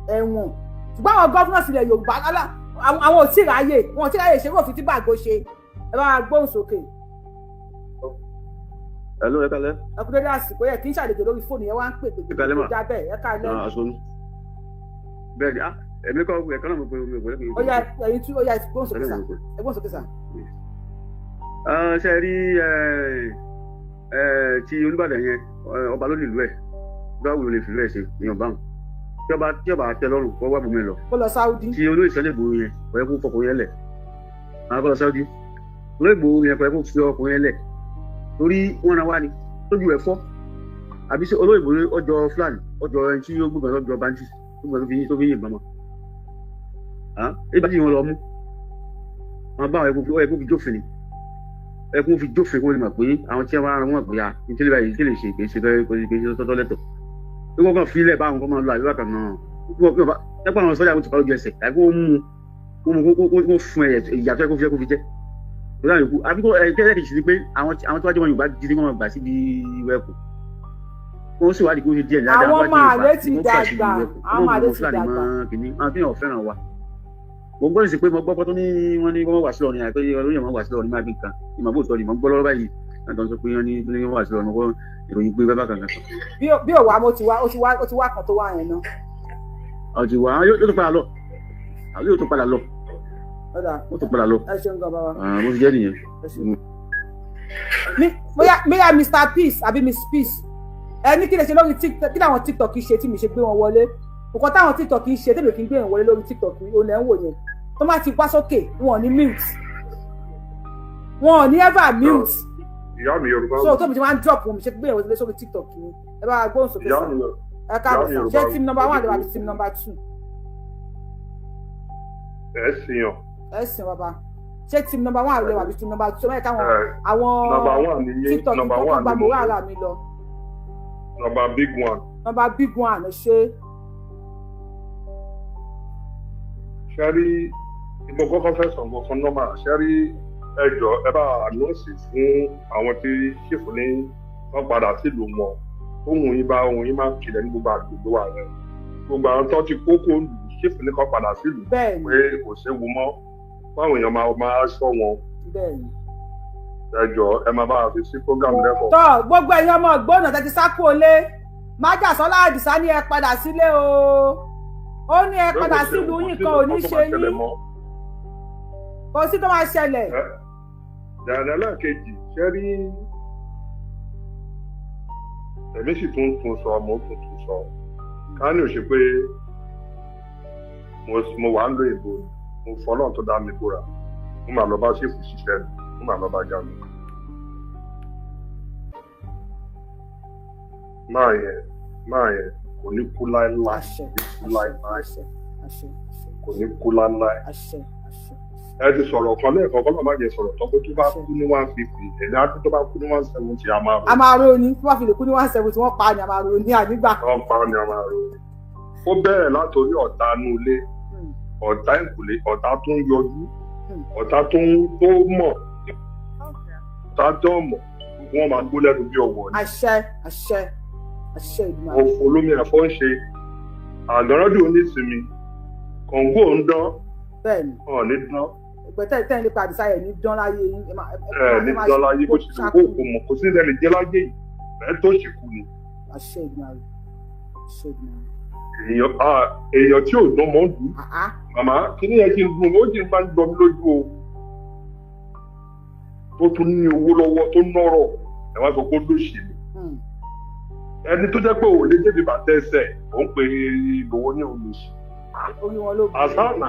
Speaker 3: ẹ̀wọ̀n. Ṣùgbọ́n àwọn gómìnà sílẹ̀ Yorùbá àwọn ò tí ráyè wọn ò tí ráyè ṣe é òfin tí Bàgó ṣe. Ẹ bá wa gbóhùn sókè.
Speaker 15: Hello, ẹ kálẹ́.
Speaker 3: Ẹ kú dédé àsìkò yẹ kí n ṣàlejò lórí fóònù yẹn wá ń pè pé kò já bẹ́ẹ̀ ẹ kálẹ́.
Speaker 15: Bẹ́ẹ̀ ni èmi kọ́ ẹ̀kan náà mo pe omi ògbólé.
Speaker 3: Ó yá ẹ̀yin tú ó yá gbóhùn sókè sà ẹ gbóhùn sókè sà.
Speaker 15: Ṣe rí ti Olúbàdàn yẹn ọba ló nílùú ẹ̀ báwo ló lè fìlú ẹ̀ ṣe èèyàn báwọn. Tí ọba tẹ́ lọ́rùn, kó wá bùnmi lọ.
Speaker 3: Kó lọ Saudi.
Speaker 15: Tí olóyè Sunday Igboho yẹn, kò yẹ kó fọkùnrin yẹn lẹ̀. Àwọn kó lọ Saudi. Olóyè Igboho yẹn, kò yẹ kó fi ọkùnrin yẹn lẹ̀, torí wọ́n ran wá ni tójú ẹ̀ fọ́. Àbí ṣé olóyè Igboho ọjọ́ Fúlàní, ọjọ́ ẹni tí ó gbógun, ọjọ́ bandit tó gbógun, tó fi yìnbọn mọ́ ibà tí wọ́n lọ mú wọn bá àwọn ẹkún fi jófin ni, ẹkún fi jófin, kó lè mọ̀ pé àwọn tí wọ́n á rán wọn pé ya nítorí báyìí tí lè ṣe kì í ṣe tọ́, kì í ṣe tọ́tọ́ lẹ́tọ̀ bí wọ́n kàn fi ilẹ̀ bá àwọn kan máa lọ àbí bákan náà. Ẹ̀pọ̀ àwọn sọ́jà, wọn ti pa lójú ẹsẹ̀, àbí wọ́n mú kó fún ẹ ìyàtọ̀ ẹkún fi ẹkún fi jẹ́ lórí àwọn yòókù, àbí kó ẹ kẹ́lẹ́ kìí ṣe pé àwọn tó wájú wọn Yorùbá gidi, wọn gbà síbi ìwé ẹkùn, wọ́n sì wádìí kó ṣe díẹ̀ dáadáa.
Speaker 3: Àwọn máa lè ti dàgbà, àwọn máa lè ti dàgbà.
Speaker 15: Àwọn tí yàn fẹ́ràn wa, mo gbọ́ sí pé mo gbọ́ pé tó ní wọ́n ní wọ́n wà sí lọ́rin, àìpé olóyè wọn wà sí lọ́rin, máa bí nǹkan ìmọ̀ bó sọ ni mo gbọ́ lọ́wọ́ báyìí náà tó ń sọ pé wọ́n ní wọ́n wà sí lọ́rin. Mo gbọ́ ìròyìn pé bẹ́ẹ̀ kankan.
Speaker 3: Bí òwà mo ti wá, ó ti wá, ó ti wá kan tó wá yẹn náà.
Speaker 15: Ó ti wá, yóò tó padà lọ, yóò tó padà lọ, yóò tó padà lọ.
Speaker 3: Ẹ ṣeun gan, bàbá.
Speaker 15: Mo ti jẹ́ nìyẹn.
Speaker 3: Bóyá Mr Peace àbí Miss Peace, ẹ ní kí lè ṣe lórí TikTok, kí làwọn TikTok ṣe tí mi ṣe gbé wọn wọlé? Nǹkan táwọn TikTok ṣe tèmi kì í gbé wọn wọlé lórí TikTok, òun ẹ̀ ń wò yẹn. Tó má ti wá sókè, wọn ò ní mute, wọn ò ní ever mute.
Speaker 16: Ìyá mi, Yorùbá.
Speaker 3: So tó mi ti máa ń drop wọn, mi ṣe gbé wọn wọlé sórí TikTok ni. Ẹ bá gbóhùn sókè sí. Ẹ káàbọ̀ sir. Ṣé team number one lè wà bí team number two?
Speaker 16: Ẹ sìn yàn.
Speaker 3: Ẹ sìn, bàbá. Ṣé team number one lè wà bí team number two? Ẹ káwọn àwọn TikTok kọ́kọ́ gba mòró ara mi lọ.
Speaker 16: Number big one.
Speaker 3: Number big one, ṣe.
Speaker 16: Ṣe rí, mo kọ́kọ́ fẹ́ sọ nǹkan kan normal. Ṣe rí, ẹ jọ̀ọ́, ẹ bá announce fún àwọn tí ṣèfù ní wọ́n padà sílùú wọn, tó wùn yín bá ohun yín máa ń kilẹ̀ ní gbogbo àgbègbè wa rẹ̀, gbogbo àwọn tó ti kókó lù ṣèfù ní kan padà sílùú pé kò séwu mọ́ fáwọn èèyàn, máa sọ wọn. Ẹ jọ̀ọ́, ẹ máa bá a fi sí program lẹ́kọ̀ọ́.
Speaker 3: Tọ́ gbogbo ẹ̀yin ọmọ ògbónà tẹ́tí sákò lé, májàsọ́lá Àdìsá ní ẹ padà sílé o. Ó ní ẹ padà sílùú yín, kan ò ní ṣe yín, kò sí tó máa ṣẹlẹ̀.
Speaker 16: Dàdà lẹ́ẹ̀kejì, ṣé rí, èmi sì tún tún sọ, mo tún tún sọ, ká ní ò ṣe pé mo wà ń lo ìbò, mo fọlọ́n tó dá mi búra, mo máa lọ bá ṣèfù ṣiṣẹ́ mi, mo máa lọ bá já mi. Máa yẹn kò ní kú láéláé, kò ní kú láéláé, kò ní kú láéláé. Ẹ ti sọ̀rọ̀ kan lẹ́ẹ̀kan, kọ́ ló má jẹ́ sọ̀rọ̀ tọ́ pé tó bá kú ní 150, ẹ̀dá tó bá kú ní 170, a máa ro.
Speaker 3: A máa ro ni. Tó bá fi lè kú ní 170, wọ́n pa ni, a máa ro ní ànígbà.
Speaker 16: Wọ́n pa ni, a máa ro ni. Ó bẹ̀rẹ̀ látòrí ọ̀tá inú ilé, ọ̀tá ìkùlé, ọ̀tá tó ń yọjú, ọ̀tá tó ń tó mọ̀, ọ̀tá tó mọ̀, wọ́n máa gbó lẹ́nu bí ọ̀wọ̀ ni.
Speaker 3: Àṣẹ, àṣẹ, àṣẹ ìgbìmọ̀.
Speaker 16: Òfò lómi ẹ̀fọ́ ń ṣe àgànrọ́dún onísìnmi, kọ̀ǹgò ń dán.
Speaker 3: Bẹ́ẹ̀ni.
Speaker 16: Ọ̀ ní dán.
Speaker 3: Ìgbẹ́ tẹ́ ń lépa Àdìsá yẹn ní dán láyé yín.
Speaker 16: Ẹ ní dán láyé, bó ṣe lè kó kò mọ̀, kò sí ní ẹni jẹ́ láyé yìí, ẹ tó ṣì kú ni.
Speaker 3: Àṣẹ ìgbìmọ̀ rẹ̀, àṣẹ ìgbìmọ̀ rẹ̀.
Speaker 16: Èèyàn tí ò dán mọ́ ń dùn. Màmá, kí ni ẹ ti ń dùn? Ó jì máa ń gbọ́ mi lójú o. Tó tún ní owó lọ́wọ́, tó nọ́rọ̀, ẹ wá sọ pé ó lóṣì ni. Ẹni tó jẹ́ pé ò lè débi bàtẹ́ ẹsẹ̀, ò ń pe Ìgbòho ní olùsì.
Speaker 3: Orí wọn ló.
Speaker 16: Àsáànà.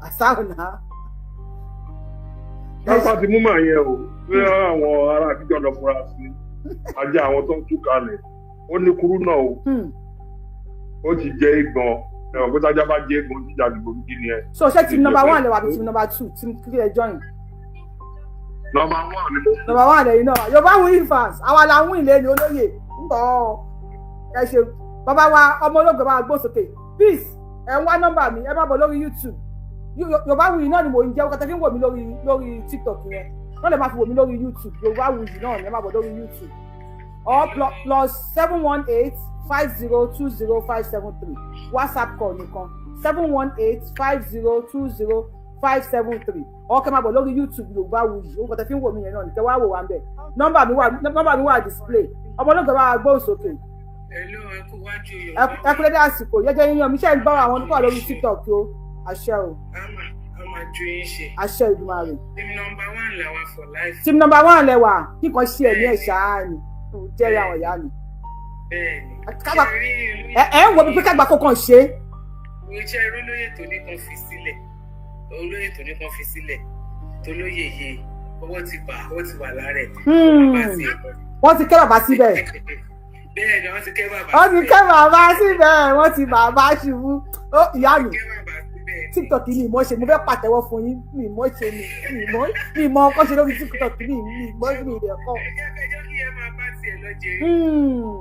Speaker 3: Àsáànà.
Speaker 16: Pápá ti mú màá yẹn o, pé àwọn ará àtijọ́ lọ fura sí ajá àwọn tó ń tú kalẹ̀, ó ní kúrú náà o. Ó ti jẹ́ ìgbọ̀n, ẹ̀wọ̀n pé tájá bá jẹ́ ìgbọ̀n, jíjà àdìgbò gidi ni ẹ.
Speaker 3: So ṣé team number one lè wà bí team number two, team kí ẹ join?
Speaker 16: Number one ni mo.
Speaker 3: Number one lẹ́yìn náà. Yorùbá win fans, àwa la win lé ní olóyè ń bọ̀. Ẹ ṣe bàbá wa, ọmọ ológun bá gbó sókè. Peace, ẹ ń wá nọ́mbà mi, ẹ má bọ̀ lórí YouTube. Yorùbá Wuyi náà ni mò ń jẹ́. Ọkọ̀ tẹ́ fi ń wò mí lórí TikTok yẹn, wọ́n lè máa fi wò mí lórí YouTube. Yorùbá Wuyi náà ni, ẹ má bọ̀ lórí YouTube, or +7185020573, WhatsApp call nìkan, 7185020573, or kẹ́ máa bọ̀ lórí YouTube, Yorùbá Wuyi. Orúkọ tẹ́ fi ń wò mí yẹn náà ni kẹ́ wá wò wá ń bẹ̀. Nọ́mbà mi wà display. Ọmọ ológun bá gbóhùn sókè. Ẹ kú dédé àsìkò yẹjẹ yíyan mi. Ṣe ń bá àwọn oníkọ́ lórí TikTok o? Àṣẹ o, àṣẹ Ìdùmarè.
Speaker 17: Team number one làwa for life.
Speaker 3: Team number one lẹwà, kíkan ṣe ẹ̀mí ẹ̀ ṣáá ni jẹ́rìí àwọn ìyá mi.
Speaker 17: Bẹ́ẹ̀ni.
Speaker 3: Ẹ ń wo mi pé kágbà kókan ṣe.
Speaker 17: Iṣẹ́ olóyè tó ní kan fi sílẹ̀, olóyè tó ní kan fi sílẹ̀, tó lóye yé, ọwọ́ ti bà, ọwọ́ ti wà lára ẹ̀. Bàbá ti ẹ̀ lọ.
Speaker 3: Wọ́n ti kẹ́ bàbá síbẹ̀.
Speaker 17: Bẹ́ẹ̀ ni, wọ́n ti kẹ́ bàbá.
Speaker 3: Wọ́n ti kẹ́ bàbá síbẹ̀, wọ́n ti bàbá ṣubú. Ó ìyá mi, TikTok ni ìmọ̀ ṣe, mo fẹ́ pàtẹ́wọ́ fún yín. Mi ìmọ̀ ṣe, mi ìmọ̀, mi ìmọ̀ ọkọ ṣe lórí TikTok, mi ìmọ̀, mi ìdẹ̀ kọ́.
Speaker 17: Ẹ jẹ́ kí ẹ máa bá tiẹ̀ lọ jèrè.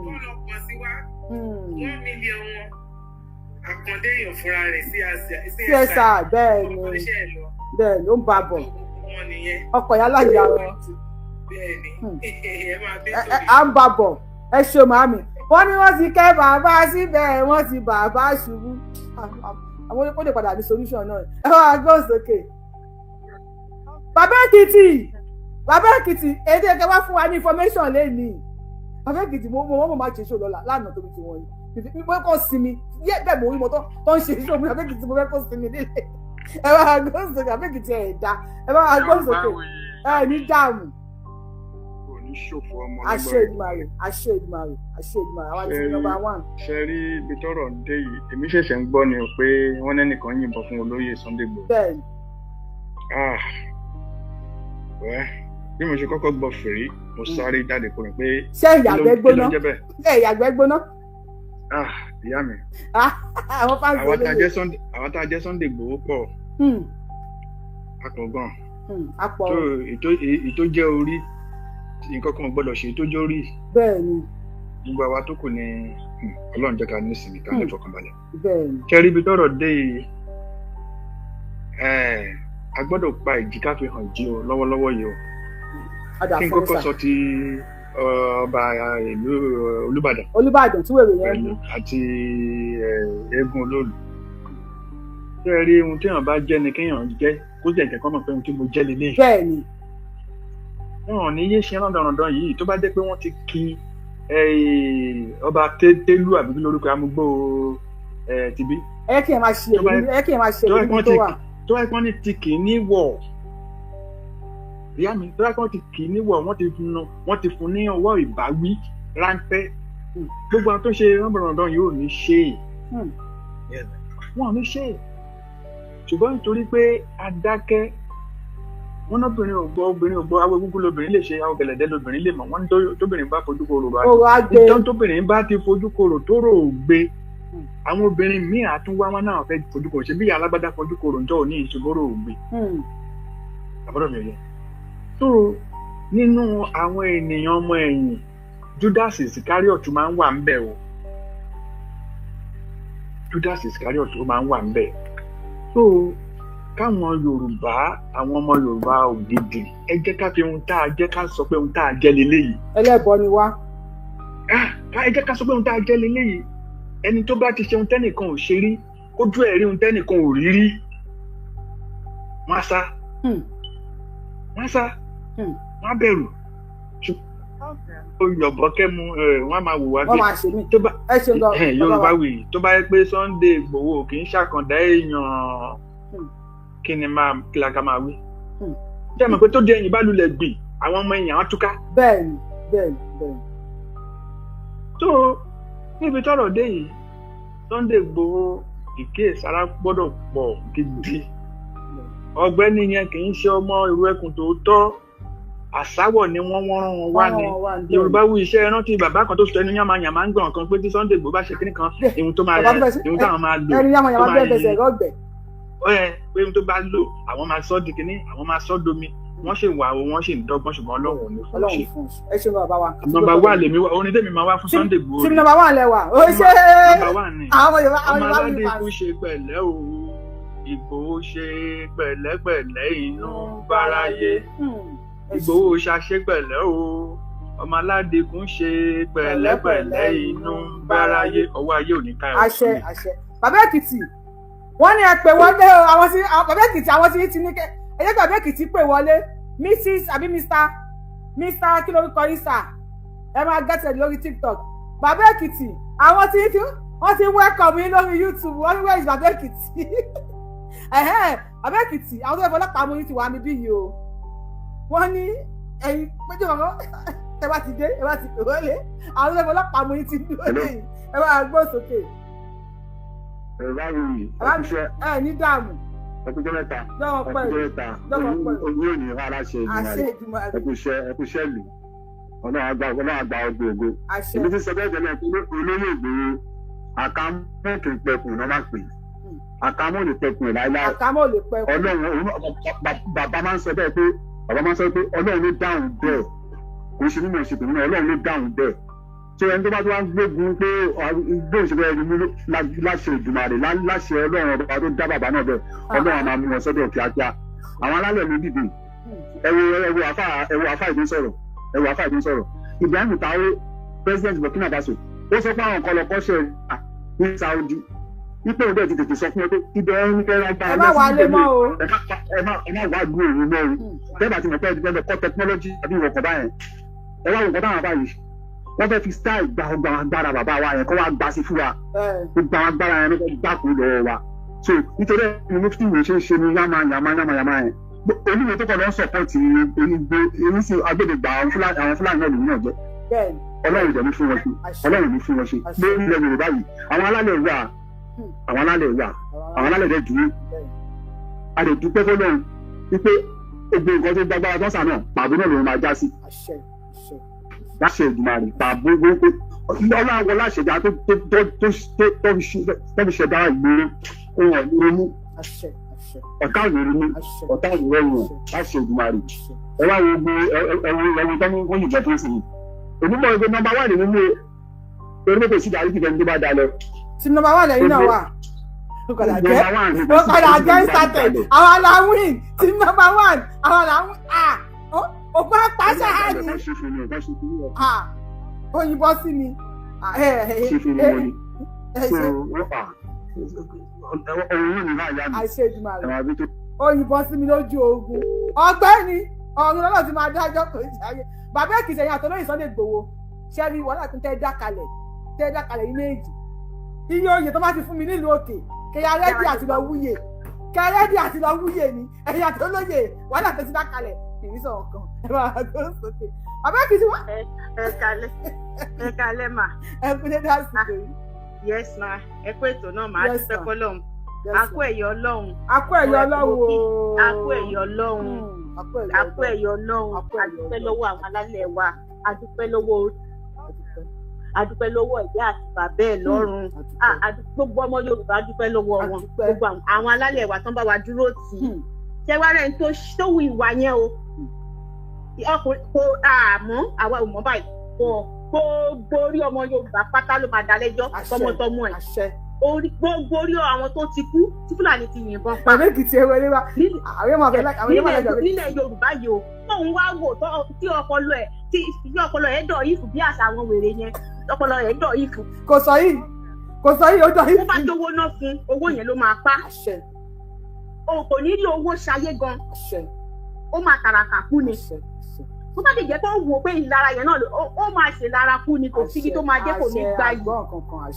Speaker 17: Kó lọ pọ̀ sí wa. 1 million wọn. Àkàndé èèyàn fúnra rẹ̀ sí
Speaker 3: CSI, bẹ́ẹ̀ ni, bẹ́ẹ̀ ni, ó ń bá a bọ̀.
Speaker 17: Wọn nìyẹn.
Speaker 3: Ọkọ̀ yálà ìyá wọn.
Speaker 17: Bẹ́ẹ̀ ni, ẹ máa bẹ́.
Speaker 3: À ń bá a bọ̀. Ẹ ṣe màmí, wọ́n ní wọ́n ti kẹ́ bàbá síbẹ̀, wọ́n ti bàbá ṣubú. Àwọn ó lè padà ní solution náà. Ẹ wá gbọ́ sókè. Bàbá Èkìtì, bàbá Èkìtì, èdè ẹ̀kẹ́ wá fún wa ní information lẹ́nìí. Bàbá Èkìtì, mo máa ṣe show lọ́la lánàá tóbi tí wọ́n ní mo fẹ́ kọ́ sinmi yẹ. Bẹ́ẹ̀ mo rí mo tó ń ṣe show mi. Bàbá Èkìtì, mo fẹ́ kọ́ sinmi nílé. Ẹ wá gbọ́ sókè. Bàbá Èkìtì, ẹ̀ dá ẹ bá wá gbọ́ sókè. Ẹ ní dààmú.
Speaker 18: Ní ṣòfò ọmọ.
Speaker 3: Àṣẹ Èdùmàrè, àṣẹ Èdùmàrè, àṣẹ Èdùmàrè. Àwa ti number one.
Speaker 18: Ṣe rí ibi tọ́rọ̀ dé yìí, èmi ṣẹ̀ṣẹ̀ ń gbọ́ ni o pé wọ́n lẹ́nìkan yìnbọn fún olóyè Sunday Igboho.
Speaker 3: Bẹ́ẹ̀ni.
Speaker 18: Ah, wẹ́ bí mo ṣe kọ́kọ́ gbọ́ fèrè, mo sáré jáde kúrò pé.
Speaker 3: Ṣé ìyàgbẹ́ gbóná? Ṣé ìyàgbẹ́ gbóná?
Speaker 18: Ah, ìyá mi.
Speaker 3: Àwọn fans olóyè.
Speaker 18: Àwọn tá a jẹ́ Sunday Igboho pọ̀. A pọ̀ gan.
Speaker 3: A pọ̀.
Speaker 18: Tó ìtó jẹ́ orí, nǹkan kan gbọ́dọ̀ ṣe tó jórí.
Speaker 3: Bẹ́ẹ̀ni.
Speaker 18: Gbogbo àwa tó kù ní Ọlọ́run jẹ́ ká nísìnyí, ká ní fọkànbalẹ̀.
Speaker 3: Bẹ́ẹ̀ni.
Speaker 18: Kẹrí ibi tọ́rọ̀ dé yìí, a gbọ́dọ̀ pa ìjì ká fi hàn jí o lọ́wọ́lọ́wọ́ yìí o. Kí n kọ́kọ́ sọ ti ọba ìlú Olúbàdàn.
Speaker 3: Olúbàdàn tí wèrè yẹn mú.
Speaker 18: Àti eégún olóòlù. Ṣé ẹ rí, ohun téèyàn bá jẹ́ ni kéèyàn jẹ́, kó sì ẹ̀jẹ̀ kọ́ mọ̀ pé ohun tí mo jẹ́ lélẹ́yìí.
Speaker 3: Bẹ́ẹ̀ni.
Speaker 18: Wọn ò ní yé ṣe rándanrandan yìí. Tó bá jẹ́ pé wọ́n ti kí ọba Télú àbí kí lórúkọ amúgbó tìbí.
Speaker 3: Ẹ kí ẹ máa ṣe èyí, ẹ kí ẹ máa ṣe èyí tó wà.
Speaker 18: Tó bá pọ́n ní ti kì í ní wọ̀, ìyá mi, tó bá pọ́n ti kì í ní wọ̀, wọ́n ti fún ní ọwọ́ ìbáwí ráńpẹ́. Gbogbo àwọn tó ṣe rándanrandan yìí ò ní ṣe é, wọn ò ní ṣe é. Ṣùgbọ́n nítorí pé adákẹ́ wọn lóbìnrin ò gbọ́, obìnrin ò gbọ́, awo egúngún lobìnrin lè ṣe, awo gẹ̀lẹ̀dẹ́ lobìnrin lè mọ̀. Wọ́n ní tóbìnrin bá fojú korò bá ìtàn, tóbìnrin bá ti fojú korò tó rò ó gbé. Àwọn obìnrin míì àtúnwá wọn náà fẹ́ fojú korò ṣe bí alágbádá fojú korò ǹjọ́ òní ìṣòro ò gbé. Àbúrò mi ò yẹ tó nínú àwọn ènìyàn ọmọ ẹ̀yìn Judas Iscariot máa ń wà ń bẹ̀ o. Judas Iscariot máa ń wà ń bẹ̀ tó. Káwọn Yorùbá, àwọn ọmọ Yorùbá ògidì, ẹ jẹ́ ká fi ohun tá a jẹ́, ká sọ pé ohun tá a jẹ́ leléyìí.
Speaker 3: Ẹlẹ́bọ ni wá.
Speaker 18: Ẹ jẹ́ ká sọ pé ohun tá a jẹ́ leléyìí. Ẹni tó bá ti ṣe ohun tẹ́nìkan ò ṣe rí, kójú ẹ̀ rí ohun tẹ́nìkan ò rí rí, wọ́n á sá, wọ́n á sá, wọ́n á bẹ̀rù. Yọ̀bọ̀kẹ́ mu, wọ́n á máa wò wá
Speaker 3: bí tó bá
Speaker 18: Yorùbá wì. Tó bá yẹ pé Sunday Igboho kì í ṣàkàndá èèyàn, kí ni máa kí la ká máa wí? Ṣé ẹ mọ̀ pé tó di ẹ̀yìn bá lulẹ̀ gbì, àwọn ọmọ ẹ̀yìn àwọn túká.
Speaker 3: Bẹ́ẹ̀ni, bẹ́ẹ̀ni, bẹ́ẹ̀ni.
Speaker 18: Tó níbi tọ́rọ̀ dé yìí, Sunday Igboho, ìkíyèsára gbọ́dọ̀ pọ̀ gidi. Ọ̀gbẹ́ni yẹn kì í ṣe ọmọ ìlú ẹkùn tòótọ́, àsáwọ̀ ni wọ́n rán wọn wá ní Yorùbá wí. Iṣẹ́ rántí bàbá kan tó sọ ẹnu yàmàyàmà ń gbọ̀n kan pé tí Sunday Igboho bá ṣe kíní kan, ìhun tó máa ìhun táwọn máa lò
Speaker 3: ẹnu yàmàyàmà bẹ́ẹ̀ bẹ́sẹ̀ rọ́gbẹ̀.
Speaker 18: Ẹ pé tó bá lò, àwọn máa sọ di kínní, àwọn máa sọ domi. Wọ́n ṣe wà o, wọ́n ṣe ń dọ́gbọ́n, ṣùgbọ́n Ọlọ́run ò ní fún
Speaker 3: Ọlọ́run fún ẹ ṣe bàbá wa.
Speaker 18: Number one lèmi wá, orin tèmi máa wá fún Sunday Igboho.
Speaker 3: Tí number one lẹ wà ó ṣe.
Speaker 18: Number one ni.
Speaker 3: Àwọn Yorùbá, àwọn
Speaker 18: ọmọ
Speaker 3: Yorùbá
Speaker 18: aládé
Speaker 3: wí
Speaker 18: ikú ṣe pẹ̀lẹ́ o, Ìgbòho ṣe pẹ̀lẹ́pẹ̀lẹ́, inú báráyé. Ìgbòho ṣaṣe pẹ̀lẹ́ o, ọmọ aládé kún ṣe pẹ̀lẹ́pẹ̀lẹ́, inú báráyé. Ọwọ́ ayé ò ní ká ẹ.
Speaker 3: Àṣẹ, àṣẹ. Bàbá Èkìtì, wọ́n ní ẹ pè wọlé o. Àwọn tí àwọn bàbá Èkìtì, àwọn tí ti ní kẹ ẹ jẹ́ kí bàbá Èkìtì pè wọlé. Mrs àbí Mr kí lórúkọ yín sà? Ẹ máa gẹ́tẹ̀ lórí TikTok. Bàbá Èkìtì, àwọn tí tí wọ́n ti welcome yín lórí YouTube. Wọ́n ní where is bàbá Èkìtì? Ẹ̀hẹ́n, bàbá Èkìtì, àwọn tó fẹ́ fọlọ́pàá mú yín ti wà níbí yìí o. Wọ́n ní ẹ̀yin péjọ ọ̀rọ̀ ẹ bá ti dé, ẹ bá ti pè wọlé. Àwọn tó fẹ́ fọlọ́pàá mú yín ti dúró lẹ́yìn. Ẹ bá gbọ́ sókè.
Speaker 19: Ẹ báwo yìí?
Speaker 3: Bàbá mi, ẹ ní dààmú.
Speaker 19: Ẹkújọ́ mẹ́ta.
Speaker 3: Jọ̀wọ́ pẹ̀lú.
Speaker 19: Ẹkújọ́ mẹ́ta.
Speaker 3: Jọ̀wọ́ pẹ̀lú.
Speaker 19: Ojú ò ní rárá ṣe ìgbìmọ̀
Speaker 3: Àṣẹ
Speaker 19: rẹ̀.
Speaker 3: Èdùmàrè.
Speaker 19: Ẹkúṣẹ́ ẹkúṣẹ́ lù. Ọlọ́run àgbà, Ọlọ́run àgbà ọgbọ̀n ògo.
Speaker 3: Àṣẹ.
Speaker 19: Èmi ti sọ bẹ́ẹ̀ tẹ́lẹ̀ pé olóyè Ìgbòho, àkàmú kì í pẹkùn náà máa pè. Àkàmú ò lè pẹkùn ẹ̀ láéláé.
Speaker 3: Àkàmọ́ ò lè pẹ́ kú.
Speaker 19: Ọlọ́run bàbá máa ń sọ bẹ́ẹ̀ pé, bàbá máa ń sọ pé Ọlọ́run ló dáhùn bẹ́ẹ̀, kò ṣe mímọ̀ ṣe tòun náà, Ọlọ́run ló dáhùn bẹ́ẹ̀. Ṣé ẹni tó bá tó wá ń gbógun pé bóun ṣe bẹ́ẹ̀ ni mú láṣẹ Èdùmàrè, láṣẹ Ọlọ́run ọba tó dá bàbá náà bẹ́ẹ̀, Ọlọ́run á máa mú wọn sọ́dọ̀ kíákíá. Àwọn alálẹ̀ ló dìde. Ẹ wo, ẹ wo àfà, ẹ wo àfà ìdí sọ̀rọ̀, ẹ wo àfà ìdí sọ̀rọ̀. Ibrahim Traoré, president Burkina Faso, ó sọ pé àwọn kan lọ kọ́ṣẹ́ ní Saudi, wípé òun bẹ́ẹ̀ ti tètè sọ fún ẹ pé ibẹ̀ ẹni fẹ́ ra gbára
Speaker 3: Ẹ má wàá lé mọ́ o.
Speaker 19: Ẹ má wàá gbé òun mọ́ o. Bẹ́ẹ̀ bá ti mọ̀ pé ẹ ti fẹ́ lọ kọ́ technology àbí ìwọ̀n kan báyẹn, ẹ wá wò nǹkan táwọn báyìí wọ́n fẹ́ fi style gba ọgbà agbára bàbá wa yẹn, kọ́ wá gbà sí fún wa. Gbogbo àwọn agbára yẹn ló fẹ́ gbà kú lọ́wọ́ wa. So nítorí ẹ ní mufti wo ṣe ń ṣe ni yàmá yàmá yàmá yàmá yẹn, oníwèé tó kọ̀ lọ́ sọ̀pọ̀tì oníṣe agbẹ́dẹ̀gbà àwọn Fúlàní, àwọn Fúlàní náà lòun náà jẹ́. Ọlọ́run ìjọ ní fún wọn ṣe, Ọlọ́run ní fún wọn ṣe lórí ilẹ̀ Yorùbá yìí. Àwọn alálẹ̀ wà, àwọn alálẹ̀ wà, àwọn alálẹ̀ dẹ̀ dúró. A lè dúpẹ́ fọlọ́run wípé gbogbo nǹkan tó gbàgbára tọ́sà náà, pàbó náà lòun máa já sí. Láṣẹ Èdùmàrè, pàbó gbogbo Ọlọ́run àwọn láṣẹ̀dá tó tó tó tó tó fi ṣẹ̀dá ìgboro ohun ọ̀gbìn ronú, ọ̀tá òní ronú, ọ̀tá òní rẹ̀yìn láṣẹ Èdùmàrè. Ẹ wá wo gbogbo ẹwọ ẹwọ tó ní wọ́n yìnbọn tó ń sìn yìí. Èmi mọ̀ ẹgbẹ́ nọ́mbà wà nínú mi torí pé kò sí ìdáríjì fẹ́ni tó bá da lọ.
Speaker 3: Tí nọ́mbà wà lẹ́yìn náà wà. Ó padà jẹ́, ó padà jẹ́ started. Àwa la win. Tí nọ́mbà one, àwa la win. Ah, òpó apáṣẹ á ní. Ah, ó yìnbọn sí mi. Ah, ẹ ẹ
Speaker 19: ṣe fún
Speaker 3: ẹ
Speaker 19: wọn ni
Speaker 3: ẹ
Speaker 19: so
Speaker 3: ṣe
Speaker 19: wọ́n fà ọ̀hún náà nígbà yá mi.
Speaker 3: Àṣẹ Èdùmàrè.
Speaker 19: Ẹ̀wọ̀n àbí tó.
Speaker 3: Ó yìnbọn sí mi lójú ogun. Ọ̀gbẹ́ni ọ̀run lọ́lọ́ ti máa dájọ́ kò ní ṣayé. Bàbá Èkìtì, ẹ̀yìn àtọ́lóyè Sunday Igboho, ṣẹ́rí wàhálà tó tẹ́ dá kalẹ̀, tẹ́ dá kalẹ̀ yìí méjì. Iye oyè tó bá ti fún mi nílùú òkè, kẹyà rẹ́dí àti lọ wúyè, kẹyà rẹ́dí àti lọ wúyè ni. Ẹ̀yìn àtọ́lóyè, wàhálà tó ti dá kalẹ̀ kì í sọ̀rọ̀ kan. Ẹ máa tó sókè. Bàbá Èkìtì wá.
Speaker 10: Ẹ kalẹ̀, ẹ kalẹ̀ mà.
Speaker 3: Ẹ kú dédé àsìkò yìí.
Speaker 10: Yes ma, ẹ kú ètò náà mà, á
Speaker 3: Yes,
Speaker 10: dúpẹ́
Speaker 3: ma.
Speaker 10: fọ́lọ́run.
Speaker 3: Yes,
Speaker 10: A kú ẹ̀yọ́ Ọlọ́run.
Speaker 3: A kú ẹ̀yọ́ Ọlọ́run o.
Speaker 10: A kú ẹ̀yọ́ Ọlọ́run.
Speaker 3: A
Speaker 10: A kú ẹ̀yọ́ Ọlọ́run. A dúpẹ́ lọ́wọ́ àwọn alálẹ̀ wa. A dúpẹ́ lọ́wọ́, a dúpẹ́ lọ́wọ́ ìyá àti bàbá ẹ̀ lọ́run. Gbogbo ọmọ Yorùbá dúpẹ́ lọ́wọ́ wọn. Gbogbo àwọn alálẹ̀ wa tán bá wa dúró tì í. Ṣé wàá rẹ̀ ń tó wu ìwà yẹn o? Ọkùnrin kò àmọ́ àwa ò mọ̀ báyìí. Kò gbogbo orí ọmọ Yorùbá pátá ló máa dá lẹ́jọ́ tọmọtọmọ ẹ̀. Orí gbogbo orí àwọn tó ti kú tí Fúlàní ti yìnbọn pa.
Speaker 3: Bàbá Èkìtì, ẹ wọlé wa. Àwọn yóò máa fẹ́ àwọn yóò máa lẹ́jọ́.
Speaker 10: Nílẹ̀ Yorùbá yìí o, tóun wá wò tí ọpọlọ ẹ̀ tí ọpọlọ ẹ̀ dọ̀ ìfù bí àṣà àwọn wèrè yẹn, ọpọlọ ẹ̀ dọ̀ ìfù.
Speaker 3: Kò sọ yìí, kò sọ yìí, ó dọ̀ yìí.
Speaker 10: Ó bá dówó náà fún owó yẹn ló máa pa. O kò ní rí owó ṣayé gan. Ó máa tàràkà kú ni. Tó bá lè jẹ́ kó wò pé ìlara yẹn náà ó máa ṣe lára kú ni, kò síbi tó máa dé, kò ní gbà yìí.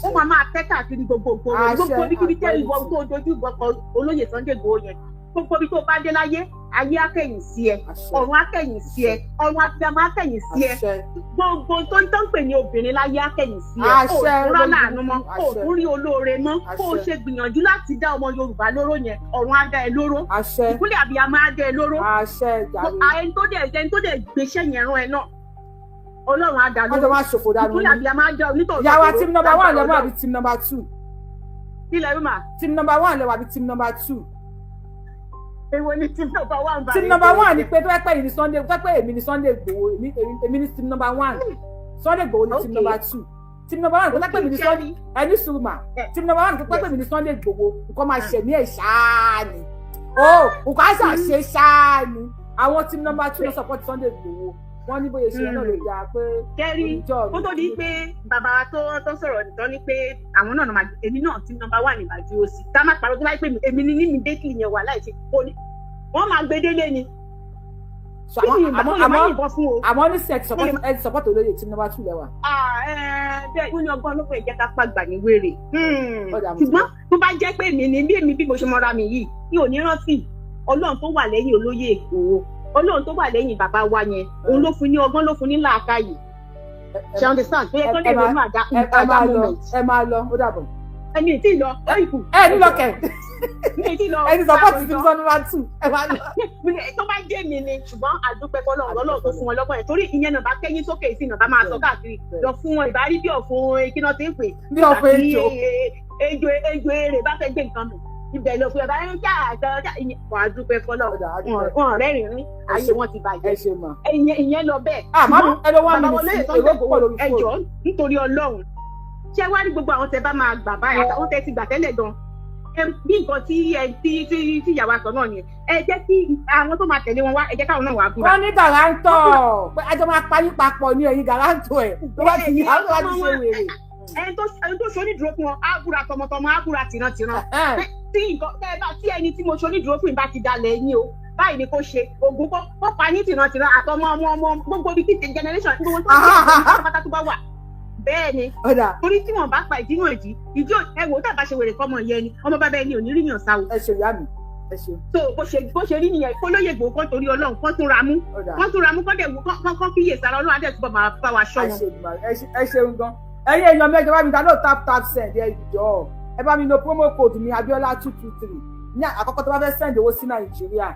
Speaker 10: Ó máa máa tẹ́ káàkiri gbogbo ìgboro, gbogbo ibikíbi tẹ́ ìwọ tó dojú ìbọn kọ olóyè Sunday Igboho yẹn, gbogbo ibi tó bá dé láyé, ayé á kẹ̀yìn sí ẹ, ọ̀run á kẹ̀yìn sí ẹ, ọ̀run abiyamọ á kẹ̀yìn sí ẹ, gbogbo tó ń tán pè ní obìnrin láyé á kẹ̀yìn sí ẹ. Kó o tún rán láàánú mọ́, kó o tún rí olóore mọ́, kó o ṣe gbìyànjú láti dá ọmọ Yorùbá lóró yẹn, ọ̀run á dá ẹ lóró, ìkúlẹ̀ abiyamọ á dá ẹ lóró. Ẹni tó dẹ̀ ẹni tó dẹ̀ gbéṣẹ́ yẹn rán ẹ náà, Ọlọ́run á dá lóró, ìkúlẹ̀ abiyamọ á dá onítọ̀ọ̀tọ̀.
Speaker 3: Yàrá team number one lẹ́wọ̀ àbí team number two?
Speaker 10: Ilẹ̀ rúmà.
Speaker 3: Team number one lẹ́wọ̀ àbí team number two?
Speaker 10: Èwo ni team number one bá?
Speaker 3: Team number one ni pé tó pẹ́ yìí ni Sunday, tó pẹ́ èmi ni Sunday Igboho, èmi ni team number one, Sunday Igboho ni team number two. Team number one, tó pẹ́ èmi ni Sunday, ẹni sùrùmà. Team number one, tó pẹ́ èmi ni Sunday Igboho, nǹkan máa ṣẹ̀mí ẹ̀ ṣáá ni o, nǹkan á ṣàṣe ṣáá ni. Àwọn team number two ló support Sunday Igboho, wọ́n ní bóyá ṣe náà lè dáa pé.
Speaker 10: Kẹ́rí kó tó di pé bàbá tó sọ̀rọ̀ nìkan ni pé àwọn náà máa, èmi náà team number one ìbàdí ó sì tá má parọ́, tó bá yẹ pé èmi ni ní mi dékìlì yẹn wà láì ṣe kó ní wọ́n máa gbé délé ni.
Speaker 3: Àmọ́ ní sẹ́ ẹ ti support olóyè, team number two lẹ́wà.
Speaker 10: Bẹ́ẹ̀ ó ní ọgbọ́n ló fẹ́ jẹ́ ká pàgbà ní wèrè. Ṣùgbọ́n tó bá jẹ́ pé èmi ni bí èmi bí mo ṣe mọ́ra mi yìí, mi ò ní rántí Ọlọ́run tó wà lẹ́yìn olóyè Ìgbòho, Ọlọ́run tó wà lẹ́yìn bàbá wa yẹn, òun ló fún ní ọgbọ́n, ló fún ní làákàyè. Ṣe understand pé tó lè ronú àdá moment.
Speaker 3: Ẹ máa lọ, ó dàbọ̀.
Speaker 20: Ẹni tí lọ ó ìkù.
Speaker 3: Ẹ ní lọkẹ.
Speaker 20: Mi tí lọ.
Speaker 3: Ẹni support ti sọ number two, ẹ wá lọ.
Speaker 20: Tó bá jẹ́ mi ni, ṣùgbọ́n àdúpẹ́ fọlọ́run, Ọlọ́run tó fún wọn lọ́gbọ́n yẹn, torí ìyẹn náà bá kẹ́yìn sókè sí náà bá máa sọ káàkiri lọ fún wọn, ìbárí bí ọ̀fun kí náà ti ń pè.
Speaker 3: Bí ọ̀fun ejò.
Speaker 20: Ejò, ejò èrè bá fẹ́ gbé nǹkan mi ibẹ̀ lọ fún ẹ bá ń jà àjọ wà á dúpẹ́ fọlọ́run, wọn rẹ́rìn rín, ayé wọn ti bàjẹ́, ìyẹn lọ bẹ́ẹ̀.
Speaker 3: Ah, mami, ẹ lọ one
Speaker 20: Bàbá
Speaker 3: minute,
Speaker 20: olóyè
Speaker 3: èrò
Speaker 20: Sunday
Speaker 3: pọ̀ lórí
Speaker 20: Igboho, ẹ
Speaker 3: fóònù.
Speaker 20: jọ̀ọ́, nítorí Ọlọ́run, ṣé wá ní gbogbo àwọn tẹ bá máa gbà báyìí àtàwọn tẹ ti gbà tẹ́lẹ̀ gan, bí nǹkan tí ẹ tí tí tí ìyàwó àtọ̀ náà yẹn, ẹ jẹ́ kí àwọn tó máa tẹ̀lé wọn wá, ẹ jẹ́ káwọn náà wá búra.
Speaker 3: Wọ́n ní guarantor pé àjọ máa parí papọ̀ ní ẹ̀yìn guarantor ẹ̀ tó bá ti yá, tó bá ti ṣe wèrè.
Speaker 20: Ẹni tó ṣe onídùúró fún wọn á búra tọmọtọmọ, á búra tìrantìran pé tí nǹkan tẹ́ ẹ bá tí ẹni tí mo ṣe onídùúró fún ìbá ti dalẹ̀ yín o, báyìí ni kò ṣe ògùn kó pa ní tìrantìran àtọmọ ọmọ ọmọ, gbogbo ibi tí generation gbogbo tó ń ṣe pátápátá tó bá wà bẹ́ẹ̀ ni.
Speaker 3: Ọ̀dà.
Speaker 20: Torí tí wọ́n bá pa ìdínú ìdí ìdí ẹ wò ó, tàbá ṣe wèrè kọ́mọ yẹn ni ọmọ bàbá ẹni ò ní rí yàn sáwò.
Speaker 3: Ẹ ṣe ìyá mi, ẹ ṣe.
Speaker 20: So bó ṣe rí nìyẹn, kó lóye Ìgbòho kán, torí Ọlọ́run, kán tún ra mú, kán tún ra mú, kán dẹ̀ wò kán kíyè sára. Ọlọ́run adé túbọ̀ máa bá wa ṣọ́ wọn.
Speaker 3: Ẹ ṣeun gan. Ẹ̀yin èèyàn mẹ́jọ, bá mi download Tap Tap Send. Ẹ jọ̀ọ́, ẹ bá mi lo promo code mi, Abiola 223, ní àkọ́kọ́ tó bá fẹ́ send owó sí Nàìjíríà.